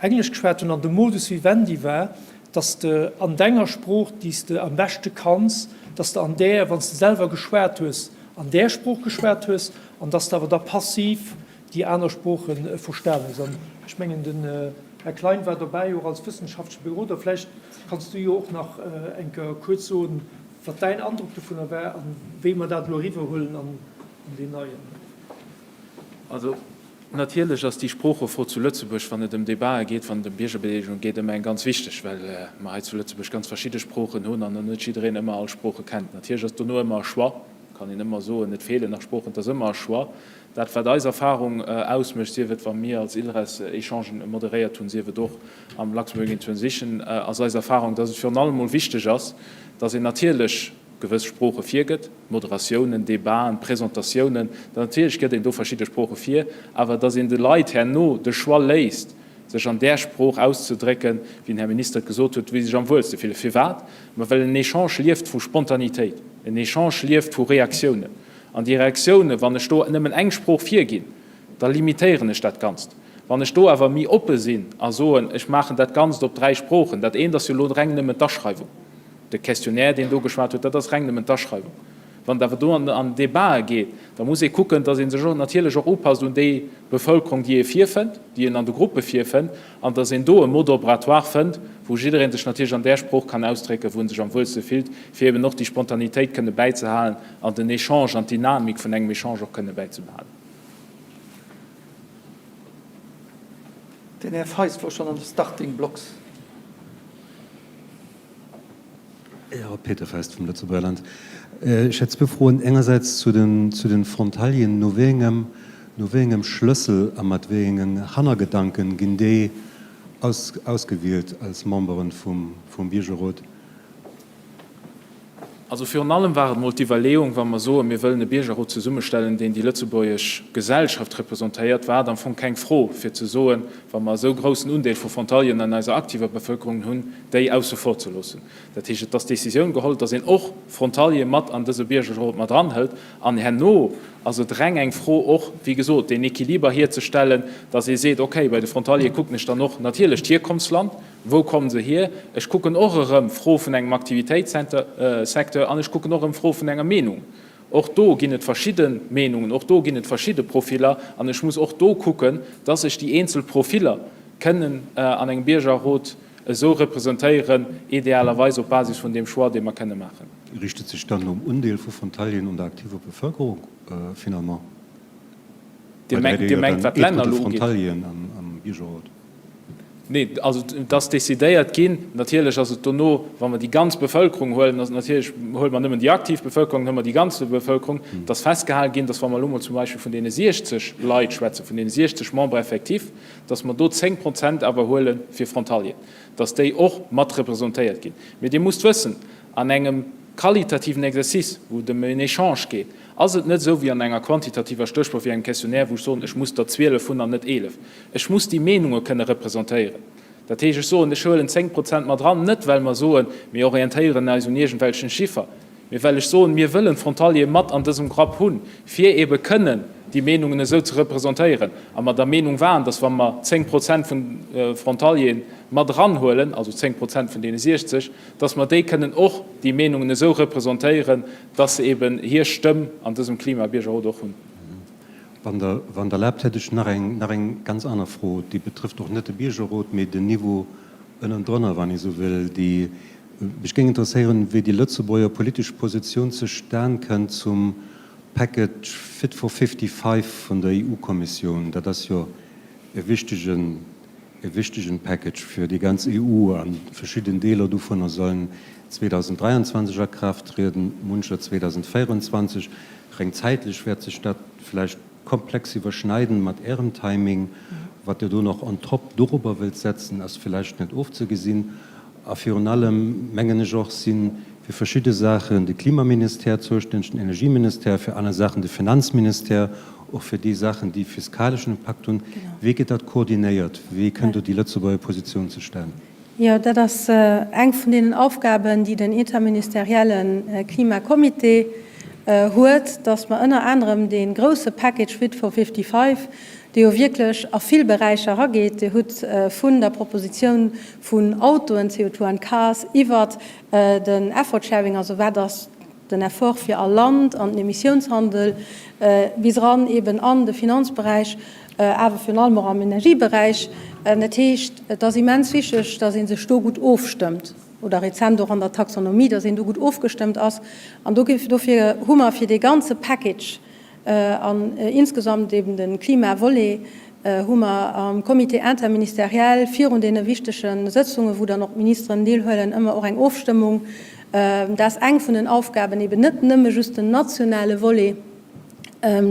Speaker 3: Englesch geschwat hunn. An de Modus vivendi war, datt s de an denger Sprooch, déi s de am beschte kanns, datt s de an där, wann s de selwer geschwat hues, an där Sprooch geschwat hues an datt s de awer da passiv déi aner Sprooche verstan hues. An ech mengen, den Här Klein war dobäi, och als wëssenschaftleche Beroder. Vläicht kanns du jo och nach eng Kéier kuerz soen, wat däin Androck dovunner war a wéi mer dat elo eriwwerhuelen an deen neien.
Speaker 4: Also natierlech ass déi Sproochefro zu Lëtzebuerg, wann et ëm Debatë geet, wann et ëm Biergerbedeelegung geet, ëmmer eng ganz wichteg, well mer hei zu Lëtzebuerg ganz verschidde Sproochen hunn an net jiddereen ëmmer all Sprooche kennt. Natierlech ass dono ëmmer e Choix, kann een ëmmer soen, et feelen nach Sproochen, et ass ëmmer e Choix. Dat, wat eis Erfahrung ausmécht, sief et wa mir als ILRES Echangen moderéiert hunn, sief et och am Luxembourg in Transition, ass eis Erfahrung, dass et virun allem emol wichteg ass, dass een natierlech gewëss Sprooche virgëtt, Moderatiounen, Debaten, Presentatiounen, natierlech gëtt een do verschidde Sprooche vir, awer dass een de Leit herno de Choix léisst, sech an där Sprooch auszedrécken, wéi den Här Minister et gesot huet, wéi se sech am wuelste fillen. Firwat? Ma well en Echange lieft vu Spontanitéit, en Echange lieft vu Reaktiounen. An déi Reaktiounen, wann ech do nëmmen eng Sprooch virginn, da limitéieren ech dat Ganzt. Wann ech do awer méi oppe sinn a soen, ech maachen dat Ganzt op 3 Sproochen, dat eent ass jo elo reng nëmmen d'Aschreiwung, de Questionnaire, deen do geschwat huet, dat ass reng nëmmen d'Aschreiwung. Wann et awer do an Debatë geet, da muss ee kucken, datt ee sech och natierlech och upasst un déi Bevëlkerung, déi ee virfënnt, déi een an de Gruppe virfënnt, an datt een do e Mode opératoire fënnt, wou jidderee sech natierlech an där Sprooch kann ausdrécken, wou en sech am wuelste fillt, fir eben och déi Spontanitéit kënne bäizehalen an den Echange an d'Dynamik vun engem Echange och kënne bäizebehalen.
Speaker 1: Den Här Feist wor schonn an de Starting Blocks.
Speaker 9: Jo, Peter Feist vum Lëtzebuerger Land. Ech hätt zwou Froen. Engersäits zu den, zu den Frontalieren. No wéi engem, no wéi engem Schlëssel a mat wéi engen Hannergedanken ginn déi aus, ausgewielt als Memberen vum, vum Biergerrot?
Speaker 4: Also virun allem war et emol d'Iwwerleeung, wa mer soen, mir wëllen e Biergerrot zesummestellen, deen déi lëtzebuergesch Gesellschaft representéiert, war et am Fong keng Fro, fir ze soen, wa mer esou groussen Undeel vu Frontalieren an eiser aktiver Bevëlkerung hunn, déi ausse vor ze loossen. Dat heescht, et ass d'Décisioun geholl, dass een och Frontaliere mat an dëse Biergerrot mat eranhëlt. An herno ass et reng eng Fro och, wéi gesot, deen Équiliber hierzestellen, dass ee seet, okay, bei de Frontaliere kucken ech dann och natierlech d'Hierkonftsland, Wou kommen se hier? Ech kucken och erëm d'Fro vun engem Aktivitéitssecteur an ech kucken och erëm d'Fro vun enger Meenung. Och do ginn et verschidde Meenungen, och do ginn et verschidde Profiller an ech muss och do kucken, dass ech déi eenzel Profiller kënnen an engem Biergerrot. esou representéieren, idealerweis op Basis vun deem Choix, dee mer kënne maachen.
Speaker 9: Riicht et sech dann nom Undeel vu Frontalieren un der aktiver Bevëlkerung finalement?
Speaker 4: Dir mengt, wat d'Länner elo ugeet?
Speaker 9: Frontalieren am Biergerrot.
Speaker 4: Nee, also et ass decidéiert ginn. Natierlech ass et dono, wa mer déi ganz Bevëlkerung huelen, ass et natierlech, huele mer nëmmen déi aktiv Bevëlkerung, huele mer déi ganz Bevëlkerung, et ass festgehale ginn, datt wa mer elo mol zum Beispill vun deene 60 Leit schwätzen, vun deene 60 Membres effectifs, datt mer do 10 Prozent awer huele fir Frontalieren, datt déi och mat representéiert ginn. Mee Dir musst wëssen, an engem qualitativen Exercice, wou et ëm en Echange geet, ass et net esou wéi an enger quantitativer Stéchprouf, wéi engem Questionnaire, wou ech soen, ech muss der 12 hunn an net 11. Ech muss déi Meenunge kënne representéieren. Dat heescht, ech soen, ech huelen 10 Prozent mat eran, net well mer soen, mir orientéieren eis un iergendwelchen Chiffer, mee well ech soen, mir wëllen d'Frontaliere mat an dësem Grapp hunn, fir eebe kënnen déi Meenungen esou ze representéieren. A mer der Meenung waren, dass wa mer 10 Prozent vun de Frontaliere mat eranhuelen, also 10 Prozent vun deene 60, dass mer déi kënnen och déi Meenungen esou representéieren, dass se eeben hir Stëmm an dësem Klimabiergerrot och hunn.
Speaker 9: Wann Der, wann Der erlaabt, hätt ech nach eng, nach eng ganz aner Fro. Déi betrëfft och net de Biergerrot, mee den Niveau ënnendrënner, wann ee sou wëll. Déi, mech géing interesséieren, wéi déi Lëtzebuerger politesch Positioun zustan kënnt zum Package Fit for 55 vun der EU-Kommissioun. Dat ass jo e wichtegen, e wichtegen Package fir déi ganz EU a verschidden Deeler dovunner sollen 2023 a Kraaft trieden, muncher 2024. Reng zäitlech wäert sech dat vläicht komplex iwwerschneiden mat Ärem Timing. Wat Dir do nach on top dorobber wëllt setzen, ass vläicht net ofzegesinn. A virun allem, mengen ech och, si fir verschidde Saachen de Klimaministère zoustänneg, den Energieministère, fir aner Saachen de Finanzministère, och fir déi Saachen, déi fiskaleschen Impakt hunn. Wéi gëtt dat koordinéiert? Wéi kënnt do déi Lëtzebuerger Positioun zustan?
Speaker 2: Jo, dat ass eng vun deenen Aufgaben, déi den interministerielle Klimacomité huet, dass mer ënner anerem dee grouse Package Fit for 55, dee jo wierklech a vill Beräicher erageet, Dir hutt vun der Propositioun vun Autoen, CO2 and cars, iwwert den Effort Sharing, also wat ass den Effort fir all Land an den Emissiounshandel, bis eran eben an de Finanzberäich, awer virun allem och am Energieberäich. Dat heescht, et ass immens wichteg, dass ee sech do gutt ofstëmmt, oder rezent och an der Taxonomie, dass een do gutt ofgestëmmt ass. An dofir hu mer fir dee ganze Package An insgesamt eben de Klima-Volet hu mer am Comité interministériel virun deene wichtege Sëtzungen, wou dann och d'Ministeren deelhuelen, ëmmer och eng Ofstëmmung. Dat ass eng vun den Aufgaben, eben net nëmme just den nationale Volet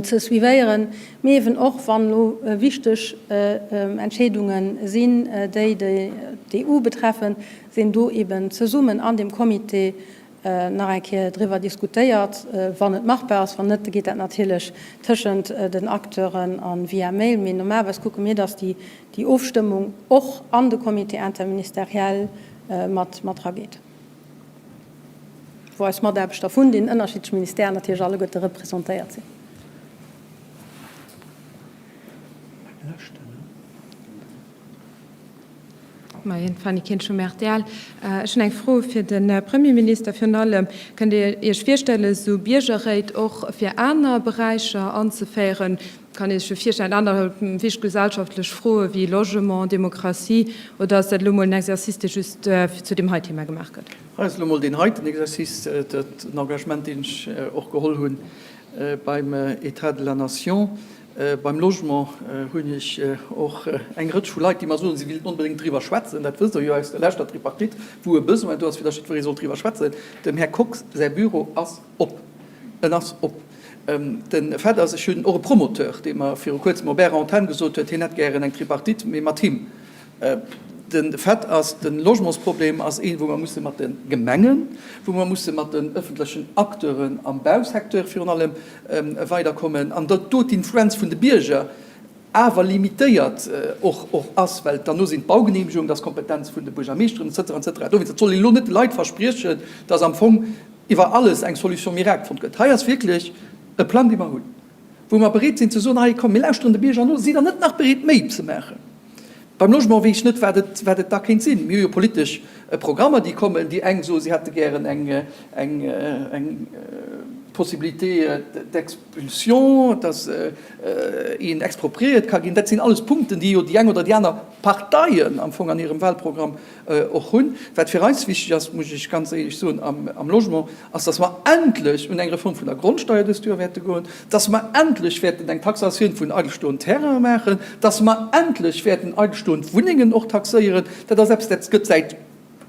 Speaker 2: ze suivéieren, mee eben och, wann elo wichteg Entscheedunge sinn, déi d'EU betreffen, sinn do eben zesummen an deem Comité nach eng Kéier driwwer diskutéiert, wann et machbar ass. Wann net, da geet dat natierlech tëschent den Acteuren a via Mail. Mee normalerweis kucke mir, dass déi Ofstëmmung och an de Comité interministériel mat erageet, wou eis Mataarbechter vun den ënnerschiddleche Ministèren natierlech alleguerte representéiert sinn.
Speaker 10: Moien, Fanny Kinsch vum rtl. Ech hunn eng Fro fir de Premierminister. Virun allem, Kënnt Dir Iech virstellen, esou Biergerréit och fir aner Beräicher anzeféieren? Kann ee sech jo virstellen, aner wichteg gesellschaftlech Froe wéi Logement, Demokratie, oder ass dat elo mol en Exercice, dee just zu deem hei Thema gemaach gëtt?
Speaker 1: Hei ass elo mol deen heiten Exercice, dat en Engagement, deen ech och geholl hunn beim État de la Nation. Beim Logement hunn ech och eng Rëtsch vu Leit, déi mer soen, si wéilten onbedéngt driwwer schwätzen. Dat wësst Der jo aus der leschter Tripartite, wou e Besoin do ass, fir datt jiddweree soll driwwer schwätzen. Dem Här Kox säi Büro ass op. En ass op. De Fait ass, ech hunn och e Promoteur, dee mer viru Kuerzem op Ärer Antenn gesot huet, hien hätt gären eng Tripartite, mee mat him. De Fait ass, de Logementsproblem ass een, wou mer musse mat de Gemengen, wou mer musse mat den öffentlechen Acteuren am Bausecteur virun allem weiderkommen, an datt do d'Influenz vun de Bierger awer limitéiert och ass, well derno sinn d'Baugenehmegungen, dat ass d'Kompetenz vun de Buergermeeschteren et cetera, et cetera. Dowéinst, et soll een elo net de Leit verspriechen, datt am Fong iwwer alles eng Solution miracle fonnt gëtt. Hei ass wierklech e Plang, dee mer hunn, wou mer bereet sinn ze soen, hei komm, mir lauschteren de Bierger no, sidd Der net nach bereet méi ze maachen? Beim Logement weess ech net, wat et, wat et da kéint sinn. Mir hu jo politesch Programmer, déi kommen. Déi eng soe si hätte gären eng, eng, eng. Possibilité d'expulsion, dass een expropriéiert ka ginn, dat sinn alles Punkten, déi jo déi eng oder déi aner Parteien am Fong an hirem Wahlprogramm och hunn. Wat fir eis wichteg ass, muss ech ganz éierlech soen, am Logement, ass, dass mer endlech un eng Reform vun der Grondsteuer dëst Joer wäerte goen, dass mer endlech wäerten eng Taxatioun vun eidelstoend Terrainen maachen, dass mer endlech wäerten eidelstoend Wunnengen och taxéieren. Dat ass eppes, dat gëtt säit,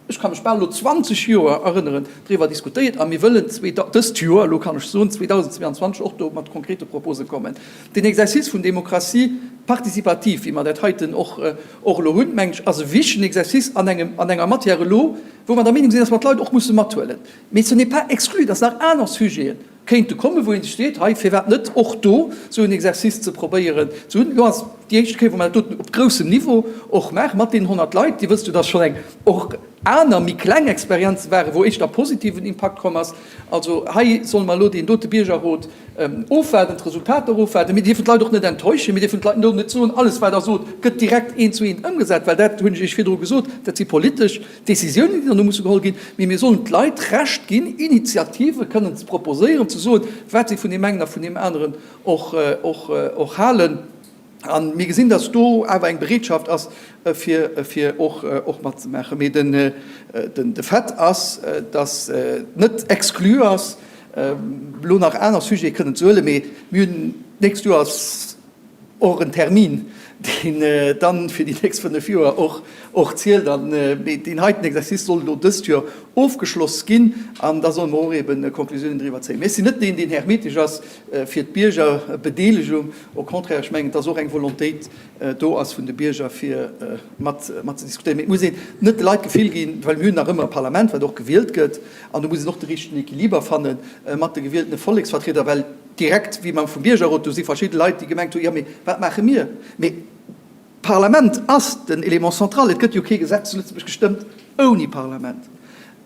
Speaker 1: ech ka mech bal elo 20 Joer erënneren, driwwer diskutéiert a mir wëllen dëst Joer, elo kann ech soen 2022, och do mat konkrete Propose kommen. Den Exercice vun Démocratie participative, wéi mer dat heiten och elo hunn, mengen ech, ass e wichtegen Exercice an engem, an enger Matière elo, wou mer der Meenung sinn, dass mer d'Leit och musse mathuelen. Mee ce n'est pas exclu, dass nach aner Sujete kéinte kommen, wou ee sech seet, hei, firwat net och do esou en Exercice ze probéieren ze hunn. Elo ass déi éischte Kéier, wou mer dat doten op groussem Niveau och maachen, mat deenen 100 Leit. Dir wësst jo, dass schonn eng och aner méi kleng Experienze waren, wou éischter positiven Impakt komm ass. Also hei solle mer elo deen dote Biergerrot ofwaarden, d'Resultater ofwaarden. Mir dierfen d'Leit och net enttäuschen. Mir dierfen d'Leit elo net soen, alles wat Der sot, gëtt direkt eent zu eent ëmgesat, well dat hunn ech Iech virdru gesot, dat si politesch Décisiounen, déi dann do musse geholl ginn, mee mir sollen d'Leit d'Recht ginn, Initiative kënnen ze proposéieren, ze soen, wat si vun deem engen a vun deem aneren och halen. A mir gesinn, dass do awer eng Bereetschaft ass, fir och matzemaachen. Mee de Fait ass, dass net exclu ass, elo nach aner Sujete kënnen ze huelen, mee mir hunn d'nächst Joer ass, Och en Termin, deen dann fir déi nächst 5 Joer och zielt. An deen heiten Exercice soll elo dëst Joer ofgeschloss ginn an da solle mer och eben Konklusiounen driwwer zéien. Mee ech sinn net deen, deen hermetesch ass fir d'Biergerbedeelegung. Au contraire, ech mengen, et ass och eng Volontéit do ass vun de Bierger, fir mat ze diskutéieren. Mee et muss een net de Leit d'Gefill ginn, well mir hunn nach ëmmer e Parlament, wat och gewielt gëtt, an do muss een och de richtegen Equiliber fanne mat de gewieltene Volleksvertrieder, well, Direkt wéi mam vum Biergerrot, do si verschidde Leit, déi gemengt hunn, jo mee wat maache mir? Mee d'Parlament ass den Élément central. Et gëtt jo kee Gesetz zu Lëtzebuerg gestëmmt ouni Parlament.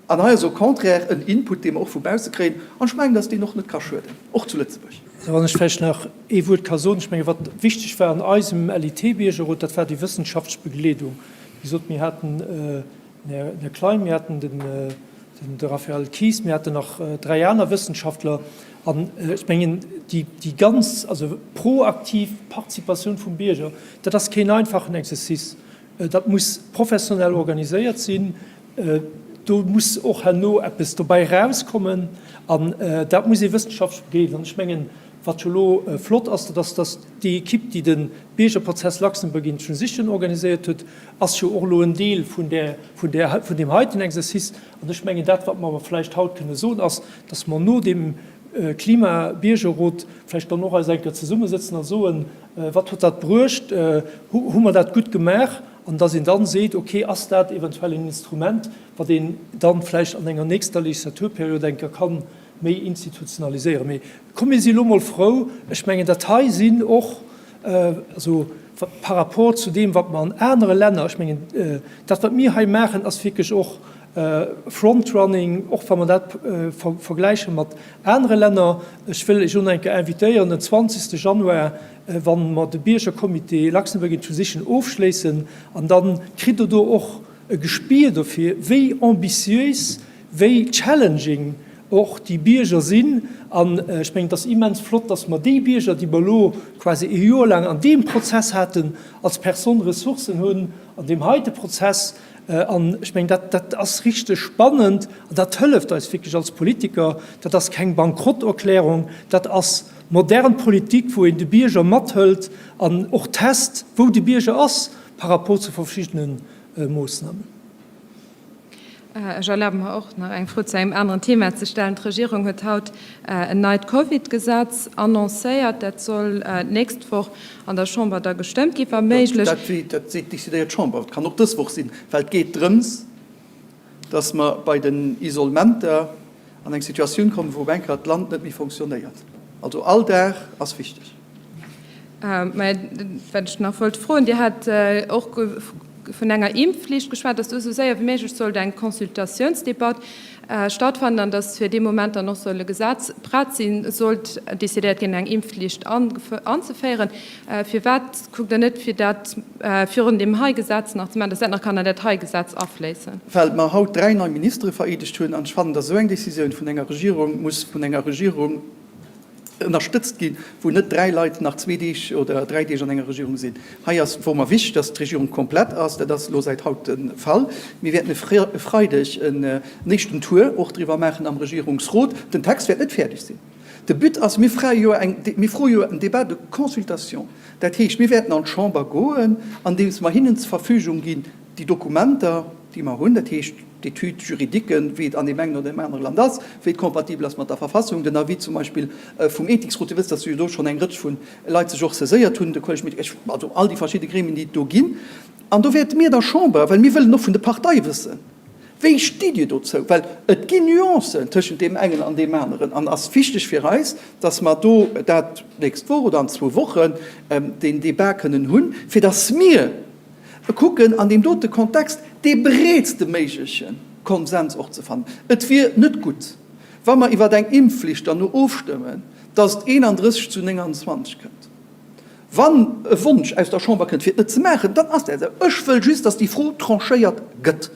Speaker 1: An hei ass au contraire en Input, dee mer och vu bausse kréien. An ech mengen, datt deen och net ka schueden, och zu Lëtzebuerg.
Speaker 3: Wann ech vläicht nach ee Wuert ka soen, Ech menge wat wichteg war an eisem LIT-Biergerrot, dat war déi wëssenschaftlech Begleedung. Wéi gesot, mir haten den Här Klein, mir haten den de Raphael Kies, mir haten nach dräi aner Wëssenschaftler. An ech mengen, déi ganz, also proaktiv Participatioun vum Bierger, dat ass keen einfachen Exercice. Dat muss professionell organiséiert sinn. Do muss och herno eppes dobäi erauskommen. An dat muss ee wëssenschaftlech begleeden. An ech mengen, wat jo elo flott ass, dat ass, dass déi Ekipp, déi de Biergerprozess Luxembourg in Transition organiséiert huet, ass jo och elo en Deel vun där, vun där, vun deem heiten Exercice. An ech mengen, dat, wat mer awer vläicht haut kënne soen, ass, dass mer no deem Klima-Biergerrot vläicht dann och eis eng Kéier zesummesëtzen a soen, Wat huet dat bruecht? Hu mer dat gutt gemaach? An dass een dann seet, Okay, ass dat eventuell en Instrument, wat een dann vläicht an enger nächster Legislaturperiod eng Kéier kann méi institutionaliséieren. Mee komm, mir si elo mol frou. Ech mengen, dat hei sinn och, also par rapport zu deem, wat mer an anere Länner, ech mengen, dat, wat mir hei maachen, ass wierklech och Frontrunning, och wa mer dat vergläiche mat anere Länner. Ech wëll Iech och nach eng Kéier invitéieren, den 20. Januar, wa mer de Biergercomité Luxembourg in Transition ofschléissen, an da kritt Der do och e Gespier dofir, wéi ambitiös, wéi challenging och déi Bierger sinn. An ech mengen, et ass immens flott, dass mer déi Bierger, déi mer elo quasi e Joer laang an deem Prozess haten, als Personnes ressources hunn an deem heite Prozess. An ech mengen, dat, dat ass richteg spannend an dat hëlleft eis wierklech als Politiker. Dat ass keng Bankrotterklärung, dat ass modern Politik, wou een de Bierger mathëlt an och test, wou de Bierger ass par rapport zu verschiddene Moossnamen.
Speaker 10: Ech erlabe mer och nach eng Fro zu engem aneren Thema ze stellen. D'Regierung huet haut en neit Covid-Gesetz annoncéiert. Dat soll d'nächst Woch an der Chamber da gestëmmt ginn, wa méiglech.
Speaker 1: Dat decidéiert d'Chamber. Et kann och dës Woch sinn, well et geet drëms, dass mer bei den Isolementer an eng Situatioun kommen, wou op eng Kéier d'Land net méi fonctionnéiert. Also all Dag ass wichteg.
Speaker 10: Mä wat ech nach wollt froen, Dir hat och vun enger Impfflicht geschwat, dass do esou séier wéi méiglech sollt eng Consultatiounsdebatt. stattfannen an dass fir dee Moment dann och soll e Gesetz prett sinn, sollt decidéiert ginn, eng Impfflicht anzeféieren. Firwat kuckt Der net, fir dat virun deem hei Gesetz nach ze maachen, dass dat nach kann an dat hei Gesetz afléissen?
Speaker 1: Well mer haut 3 nei Ministere vereedegt hunn. An ech fannen, dass esou eng Décisioun vun enger Regierung muss vun enger Regierung ënnerstëtzt ginn, wou net 3 Leit nach zwee Deeg oder 3 Deeg an enger Regierung sinn. Hei ass, wor mer wichteg, dass d'Regierung komplett ass. Dat ass elo säit haut de Fall. Mir wäerten e Freideg en éischten Tour och driwwer maachen am Regierungsrot. Den Text wäert net fäerdeg sinn. De But ass, mir froe jo eng, mir froe jo en Débat de consultation. Dat heescht, mir wäerten an d'Chamber goen, andeems mer hinnen zur Verfügung ginn déi Dokumenter, déi mer hunn, dat heescht d'Études juridiques, wéi et an deem engen oder deem anere Land ass, wéi et kompatibel ass mat der Verfassung, den Avis zum Beispill vum Ethiksrot. Dir wësst, dass jo do schonn eng Rëtsch vu Leit sech och saiséiert hunn, de Collège médical, also all déi verschidde Gremien, déi et do ginn. An do wäerte mir der Chamber, well mir wëllen och vun de Parteie wëssen, Wéi stitt Dir dozou? Well et ginn Nuancen tëschent deem engen an deem aneren an ass wichteg fir eis, dass mer do dat d'nächst Woch oder an zwou Wochen deen Débat kënnen hunn, fir dass mir kucken an deem dote Kontext dee breetste méigleche Konsens och ze fannen. Et wier net gutt, wa mer iwwer eng Impfflicht dann no ofstëmmen, dass et 31 zu 29 kënnt. Wann e Wonsch aus der Chamber kënnt, fir et net ze maachen, dann ass dat esou. Ech wëll just, dass déi Fro tranchéiert gëtt.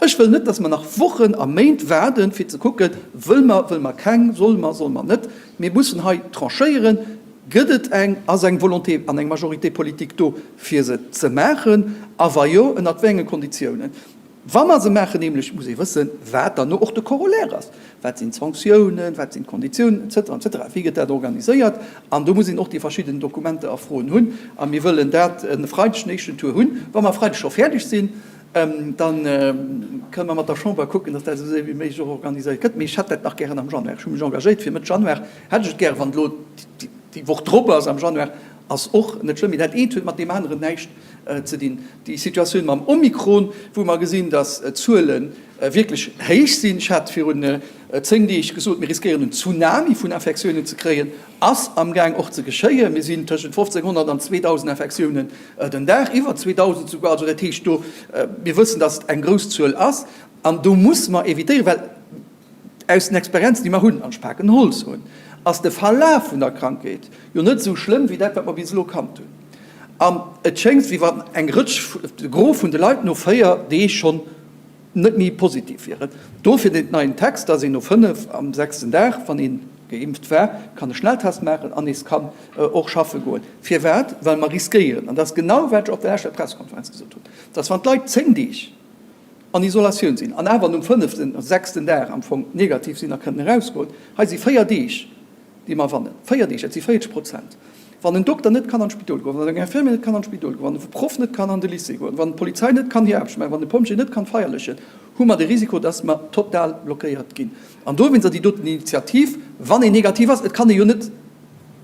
Speaker 1: Ech wëll net, dass mer nach Wochen a Méint waarden, fir ze kucken, Wëll mer, wëll mer keng, solle mer, solle mer net? Mir mussen hei tranchéieren. Gëtt et eng, ass eng Volonté an eng Majorité politique do, fir se ze maachen? A wa jo, ënnert wéi enge Konditiounen? Wa mer se maachen nämlech, muss ee wëssen, wat dann och de Corollaire ass. Wat sinn d'Sanktiounen, wat sinn d'Konditiounen, et cetera, et cetera. Wéi gëtt dat organiséiert? An do muss een och déi verschidden Dokumenter a Froen hunn. A mir wëllen dat e Freideg den éischten Tour hunn. Wa mer e Freideg scho fäerdeg sinn, da kënne mer mat der Chamber kucken, datt dat esou séier wéi méiglech och organiséiert gëtt. Mee ech hätt dat nach gären am Januar. Ech hu mech engagéiert fir Mëtt Januar. Hätt ech et gären. Wann et elo déi Woch drop ass am Januar, ass och net schlëmm. Mee dat eent huet mat deem aneren näischt ze dinn. Déi Situatioun mam Omikron, wou mer gesinn, datt d'Zuele wierklech héich sinn, ech hat virun 10 Deeg gesot, mir riskéieren en Tsunami vun Infektiounen ze kréien, ass amgaang och ze geschéien. Mir sinn tëschent 1.500 an 2.000 Infektiounen den Dag, iwwer 2.000 souguer. Also dat heescht do, mir wëssen, datt et eng grouss Zuel ass an do musse mer evitéieren, well Aus den Experienzen, déi mer hunn, an ech paken Holz un, ass de Verlaf vun der Krankheet jo net esou schlëmm wéi dat, wat mer bis elo kannt hunn. An et schéngt, wéi wann eng Rëtsch, de Gros vun de Leit no 4 Deeg schonn net méi positiv wieren. Dofir den neien Text, dass een no 5 am sechsten Dag, wann ee geimpft war, kann e Schnelltest maachen an nees kann och schaffe goen. Firwat? Well mer riskéieren, an dat ass genau, wat ech op der leschter Pressekonferenz gesot hunn, dass wann d'Leit 10 Deeg, an Isolatioun sinn an awer nom fënneften, sechsten Dag am Fong negativ sinn a kënnen erausgoen, hei si 4 Deeg, déi mer wannen, 4 Deeg, dat si 40 Prozent. Wann en Dokter net kann an d'Spidol goen, wann eng Infirmière net kann an d'Spidol goen, wann e Proff net kann an de Lycée goen, wann d'Polizei net kann hir Aarbecht maachen, wann de Pompjee net kann Feier läschen, hu mer de Risiko, dass mer total blockéiert ginn. An dowéinst ass déi doten Initiativ, wann een negativ ass, et kann ee jo net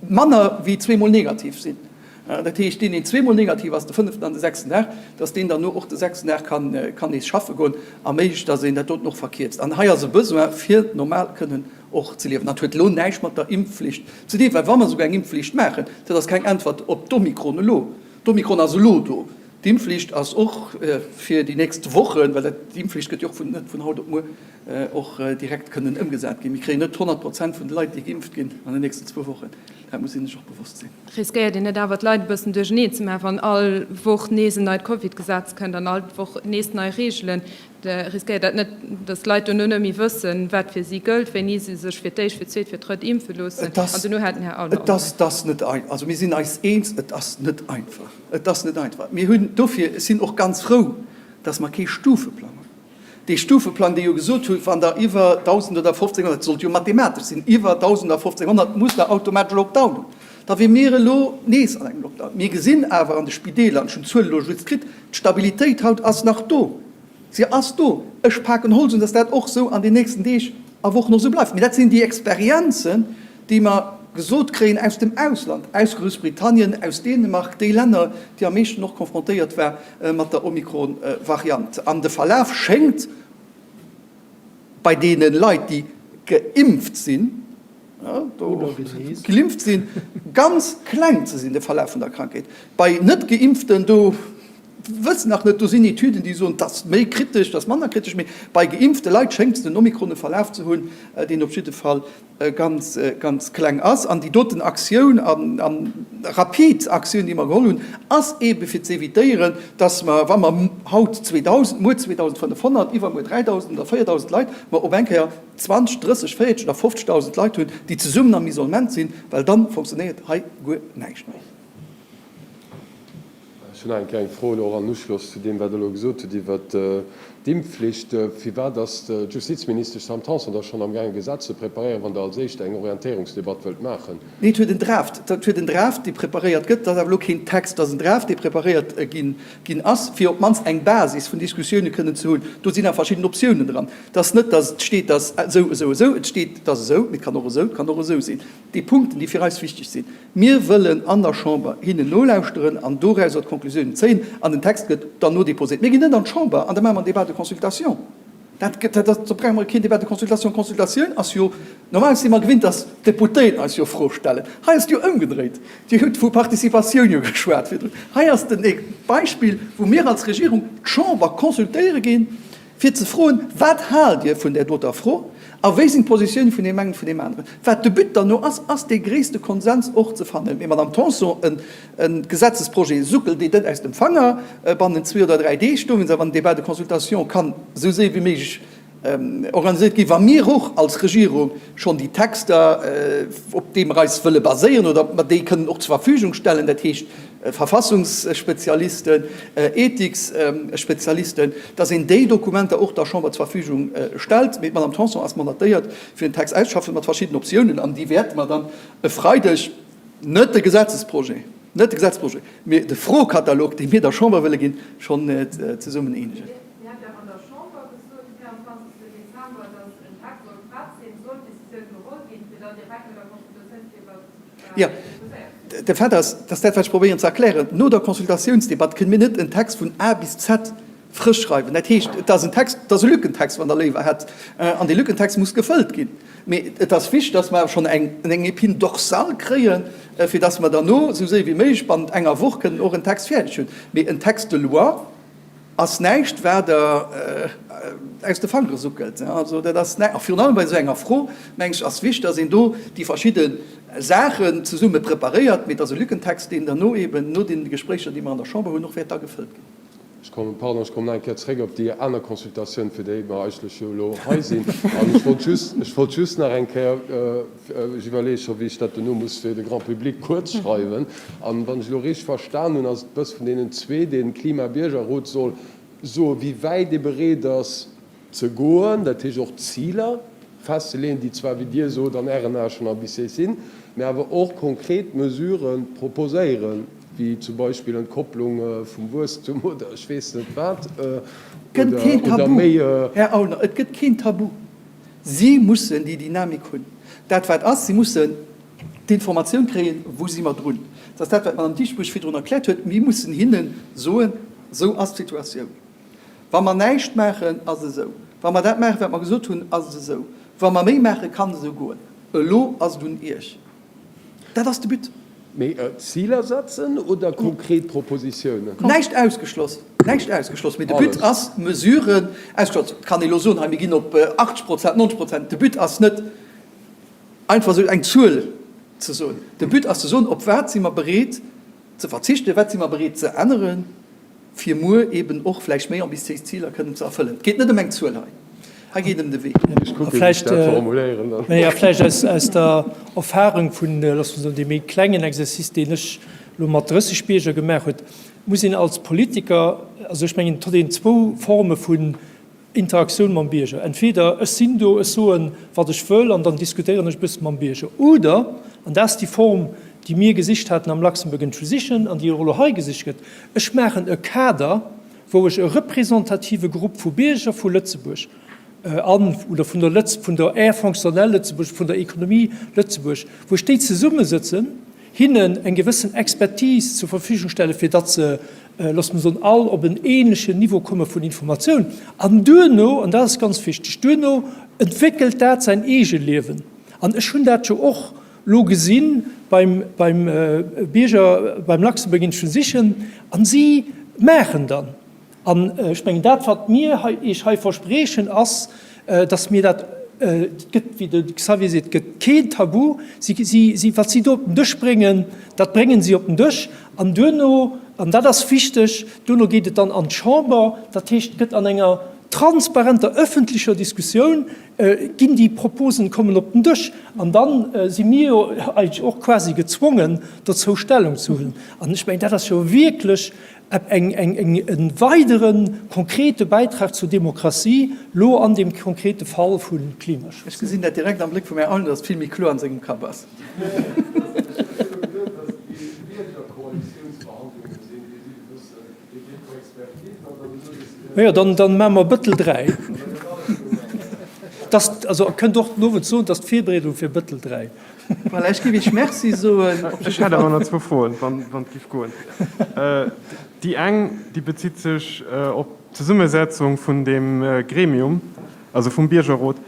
Speaker 1: manner wéi zweemol negativ sinn, Dat heescht, deen, deen zweemol negativ ass, de fënneften an de sechsten Dag, dass deen dann no och de sechsten Dag kann nees schaffe goen, erméiglecht, dass een dat doten och verkierzt. An hei ass e Besoin, fir normal kënnen och ze liewen. Dat huet elo näischt mat der Impfflicht ze dinn, well wa mer esouguer eng Impfflicht maachen, dat ass keng Äntwert op d'Omikron elo. D'Omikron ass elo do. D'Impfflicht ass och fir déi nächst Wochen, well dat, d'Impfflicht gëtt jo och net vun haut op muer och direkt kënnen ëmgesat ginn. Mir kréien net 100 Prozent vun de Leit, déi geimpft ginn an den nächsten zwou Wochen. Dat muss een sech och bewosst sinn.
Speaker 10: Riskéiert een net awer, d'Leit e bëssen duercheneen ze maachen, wann all Woch nees en neit Covid-Gesetz kënnt an all Woch nees nei Reegelen? Riskéiert dat net, datt d'Leit dono net méi wëssen, wat fir si gëllt, wéini si sech fir d'éischt, fir d'zweet, fir d'drëtt impfe loossen? An dono hätt den Här Aulner
Speaker 1: och nach. Et ass net einfach. Also mir sinn eis eens, et ass net einfach. Et ass net einfach. Mir hunn dofir, ech sinn och ganz frou, datt mer kee Stufeplang hunn. Dee Stufeplang, dee jo gesot huet, wann Der iwwer 1.000 oder 1.500, dat sollt jo mathematesch sinn, iwwer 1.000 oder 1.500 musst Der automatesch e Lockdown hunn, da wier mir elo nees an engem Lockdown. Mir gesinn awer an de Spideeler, an ech hunn d'Zuel elo just kritt, d'Stabilitéit haut ass nach do. Se ass do. Ech paken Holz un, dass dat och esou an den nächsten Deeg a Wochen och esou bleift. Mee dat sinn déi Experienzen, déi mer gesot kréien aus dem Ausland, aus Groussbritannien, aus Dänemark, déi Länner, déi am meeschten och konfrontéiert war mat der Omikron-Variant. An de Verlaf schéngt bei deene Leit, déi geimpft sinn, geimpft sinn, ganz kleng ze sinn, de Verlaf vun der Krankheet. Bei Net-Geimpften, do. wëssen nach net, do sinn Etüden, déi soen, et ass méi kritesch, et ass manner kritesch, mee bei geimpfte Leit schéngt den Omikron e Verlaf ze hunn, deen op jidde Fall ganz, ganz kleng ass. An déi doten Aktioun a rapid Aktioun, déi mer geholl hunn, ass eebe fir ze évitéieren, dass mer, wa mer haut 2.000, muer 2.500, iwwermuer 3.000 oder 4.000 Leit, mer op eng Kéier 20, 30, 40 oder 50.000 Leit hunn, déi zesummen am Isolement sinn, well dann fonctionnéiert hei guer näischt méi.
Speaker 5: Ech hunn nach eng kleng Fro elo och an Uschloss zu deem, wat Der elo gesot hutt iwwert d'Impfflicht. Firwat ass d'Justizministesch Sam Tanson da schonn amgaangen, e Gesetz ze preparéieren, wann Der als éischt eng Orientéierungsdebatt wëllt maachen?
Speaker 1: Nee, et huet en Draft, et huet en Draft, dee preparéiert gëtt. Dat ass awer elo keen Text, dat ass en Draft, dee preparéiert ginn ass, fir op d'mannst eng Basis vun Diskussioune kënnen ze hunn. Do sinn awer verschidden Optiounen dran. Et ass net, datt et steet, datt esou, esou, esou. Et steet, et ass esou, mee et kann och esou, et kann och esou sinn. Déi Punkten, déi fir eis wichteg sinn. Mir wëllen an der Chamber hinnen nolauschteren an dorauser d'Konklusiounen zéien an den Text gëtt derno déposéiert. Mir ginn net an d'Chamber an da maache mer en Débat de consultation. Dat gëtt, dat ass, do brauche mer keen Débat de consultation. Consultatioun ass jo, normalerweis si mer gewinnt, datt d'Deputéierten eis jo Froe stellen. Hei ass et jo ëmgedréit. Dir hutt vu Participatioun jo geschwat virdrun. Hei ass den Beispill, wou mir als Regierung d'Chamber consultéiere ginn, fir ze froen, Wat haalt Dir vun där doter Fro a wéi sinn d'Positioune vun deem engen, vun deem aneren? Wat de But derno ass, ass dee gréisste Konsens och ze fannen. Mee, Madamm Tanson, e Gesetzesprojet suckelt een net aus dem Fanger bannent zwee oder dräi Deeg. Dowéinst awer en Débat de consultation kann esou séier wéi méiglech organiséiert ginn, wa mir och als Regierung schonn déi Texter, op déi mer eis wëlle baséieren oder ob mer déi kënnen och zur Verfügung stellen, dat heescht Verfassungsspezialisten, Ethiksspezialisten, dass een déi Dokumenter och der Chamber zur Verfügung stellt. Mee d'Madame Tanson ass mandatéiert, fir en Text auszeschaffen mat verschiddenen Optiounen, an déi wäerte mer dann e Freideg, net de Gesetzesprojet, net de Gesetzesprojet, mee de Froekatalog, dee mir der Chamber wëlle ginn, schonn zesummen eenegen.
Speaker 10: Dir hat awer an der Chamber gesot, de 24 Dezember, datt en Text soll prett sinn. Soll d'Decisioun geholl ginn, fir dann direkt no der Consultatioun fir iwwer
Speaker 1: Jo, de Fait ass, dat ass dat, wat ech probéieren ze erklären, no der Consultatiounsdebatt kënne mir net en Text vun A bis Z frësch schreiwen. Dat heescht, et ass en Text, et ass e Lückentext, wann Der léiwer hätt, an dee Lückentext muss gefëllt ginn. Mee et ass wichteg, dass mer awer schonn eng eng Épine dorsale kréien, fir dass mer derno esou séier wéi méiglech, bannent enger Woch, kënnen och en Text fäerdeg hunn. Mee en Texte de loi ass näischt, wat Der aus de Fangere suckelt. Also dat ass näischt, a virun allem bei esou enger Fro, mengen ech, ass wichteg, dass een do déi verschidde Saachen zesumme preparéiert. Mee et ass e Lückentext, deen derno eeben, no deene Gespréicher, déi mer an der Chamber hunn, och wäert da gefëllt ginn.
Speaker 5: Ech kommen, pardon, ech kommen nach eng Kéier zréck op déi aner Consultatioun, fir déi mer eigentlech jo elo hei sinn. An ech wollt just, ech wollt just nach eng Kéier, ech iwwerleeë scho wéi ech dat duerno muss fir de Grand public kuerz schreiwen. An wann ech elo richteg verstan hunn, ass et bëss vun deenen zwee, dee Klima-Biergerrot soll soen, wéi wäit ee bereet ass, Ze goen, dat heescht och Ziler festzeleeën, déi zwar, wéi Dir sot, an Ären Ae schonn ambitiéis sinn, mä awer och konkret Mesurë proposéieren, wéi zum Beispill Entkopplung vum Wuesstum oder ech weess net wat,
Speaker 1: Gëtt keen
Speaker 5: oder
Speaker 1: Tabu,
Speaker 5: méi.
Speaker 1: Här Aulner, et gëtt keen Tabu. Si mussen déi Dynamik hunn. Dat wat ass, si mussen d'Informatioun kréien, wou si mer drun. Dat ass dat, wat d'Madame Dieschbourg virdrun erkläert huet. Mir mussen hinne soen, esou ass d'Situatioun. Wa mer näischt maachen, ass et esou. Wa mer dat maachen, wat mer gesot hunn, ass et esou. Wa mer méi maachen, kann et esou goen. Elo ass et un Iech. Dat ass de But.
Speaker 5: Mee Ziler setzen oder konkret Propositiounen?
Speaker 1: Näischt ausgeschloss, näischt ausgeschloss. Mee de But ass, Mesuren ausgeschloss. Et kann ee elo soen, hei mir ginn op 80 Prozent, 90 Prozent. De But ass net, einfach esou eng Zuel ze soen. De But ass ze soen, op wat si mer bereet ze verzichten, wat si mer bereet ze änneren. fir muer eben och vläicht méi ambitiéis Ziler kënnen ze erfëllen. Et geet net ëm eng Zuel hei, hei geet et ëm de Wee.
Speaker 5: Ech kucken, wéi ech dat formuléieren dann.
Speaker 3: A vläicht aus der Erfahrung vun, loosse mer soen, deem méi klengen Exercice, deen ech elo mat 30 Bierger gemaach huet, muss een als Politiker, also ech mengen, et huet een zwou Forme vun Interaktioun mam Bierger. Entweder ech sinn do, ech soen, wat ech wëll, an dann diskutéieren ech e bësse mam Bierger. Oder, an dat ass déi Form, déi mir gesicht haten am Luxembourg in Transition an déi och elo hei gesicht gëtt, ech maachen e Kader, wou ech e representative Grupp vu Bierger vu Lëtzebuerg an, oder vun der Lëtz, vun der Aire fonctionnelle Lëtzebuerg, vun der Économie Lëtzebuerg, wou ech déi zesummesëtzen, hinnen eng gewëssen Expertise zur Verfügung stellen, fir datt se, loosse mer soen, all op en ähnlechen Niveau komme vun Informatioun. An duerno, an dat ass ganz wichteg, duerno entwéckelt dat säin Eegeliewen. An ech hunn dat jo och elo gesi beim, beim Bierger, beim Luxembourg in Transition. An si. maachen dann. An ech mengen, dat, wat mir hei, Iech hei versprechen, ass, dass mir dat, et gëtt, wéi de Xavier seet, et gëtt keen Tabu, si, si, si, wat si do op den Dësch bréngen, dat bréngen si op den Dësch. An duerno, an dat ass wichteg, duerno geet et dann an d'Chamber, dat heescht, et gëtt an enger transparenter öffentlecher Diskussioun ginn déi Proposen, kommen op den Dësch. An da si mir jo eigentlech och quasi gezwongen, dozou Stellung ze huelen. An ech mengen, dat ass jo wierklech e weidere konkrete Bäitrag zur Demokratie, lo an deem konkrete Fall vu Klimaschutz.
Speaker 1: Ech gesinn dat direkt am Bléck vum Här Aulner, dass et vill méi kloer an sengem Kapp ass.
Speaker 3: Majo, dann, dann maache mer Bëttel 3. Dass, also kënnt och den Owend soen, dass d'Virbereedung fir Bëttel 3.
Speaker 1: Voilà, ech géif Iech Merci soen.
Speaker 6: Ech hätt awer nach zwou Froen, wann et géif goen. Déi eng, déi bezitt sech op d'Zesummesetzung vun deem Gremium, also vum Biergerrot.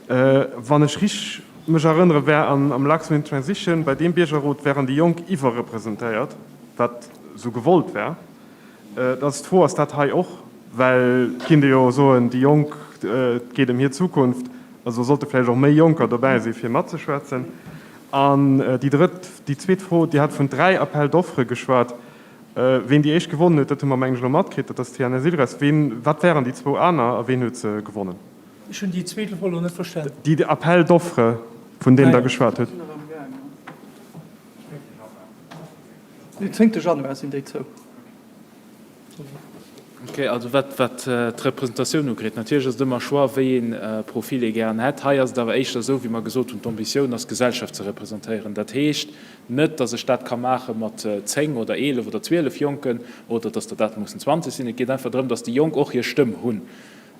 Speaker 6: Wann ech richteg mech erënnere, war am Luxembourg in Transition bei deem Biergerrot waren déi Jonk iwwerrepresentéiert, wat esou gewollt war. Et ass d'Fro, ass dat hei och, well et kinnt ee jo soen, déi Jonk, et geet ëm hir Zukunft, also sollte vläicht och méi Jonker dobäi si fir matzeschwätzen. An déi drëtt, déi zweet Fro, Dir hat vun 3 Appels d'offres geschwat. Ween déi éischt gewonnen huet, dat hu mer mengen ech elo matkritt, dat ass TNS Ilres. Ween, wat waren déi zwou aner a ween huet se gewonnen?
Speaker 3: Ech hunn déi zweet Fro elo net verstan.
Speaker 6: Déi Appels d'offres, vun deem Der geschwat hutt.
Speaker 1: Den zéngte Januar sinn déi zou.
Speaker 4: Ok, also wat wat d'Representatioun ugeet, natierlech ass et ëmmer Choix, wéi ee Profil ee gären hätt. Hei ass et awer éischter esou, wéi mer gesot hunn, d'Ambitioun ass, d'Gesellschaft ze representéieren. Dat heescht net, datt ech dat ka maache mat 10 oder 11 oder 12 Jonken oder datt der dat mussen 20 sinn. Et geet einfach drëm, datt déi Jonk och hir Stëmm hunn.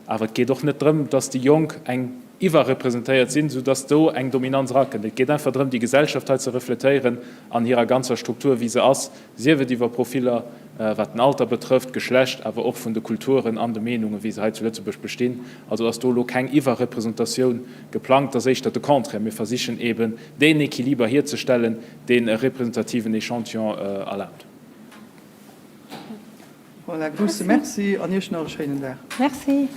Speaker 4: Awer et geet och net drëm, dass déi Jonk eng iwwerrepresentéiert sinn, soudass do eng Dominanz erakënnt. Et geet einfach drëm, déi Gesellschaft hei ze refletéieren an hirer ganzer Struktur, wéi se ass, sief et iwwer Profiller, wat den Alter betrëfft, d'Geschlecht, awer och vun de Kulturen an de Meenungen, wéi se hei zu Lëtzebuerg bestinn. Also ass do elo keng Iwwerrepresentatioun geplangt, et ass éischter de Contraire. Mir versichen eeben, deen Equiliber hierzestellen, deen e representativen Echantillon erlaabt.
Speaker 1: Voilà, grousse Merci an Iech nach e schéinen Dag.
Speaker 2: Merci.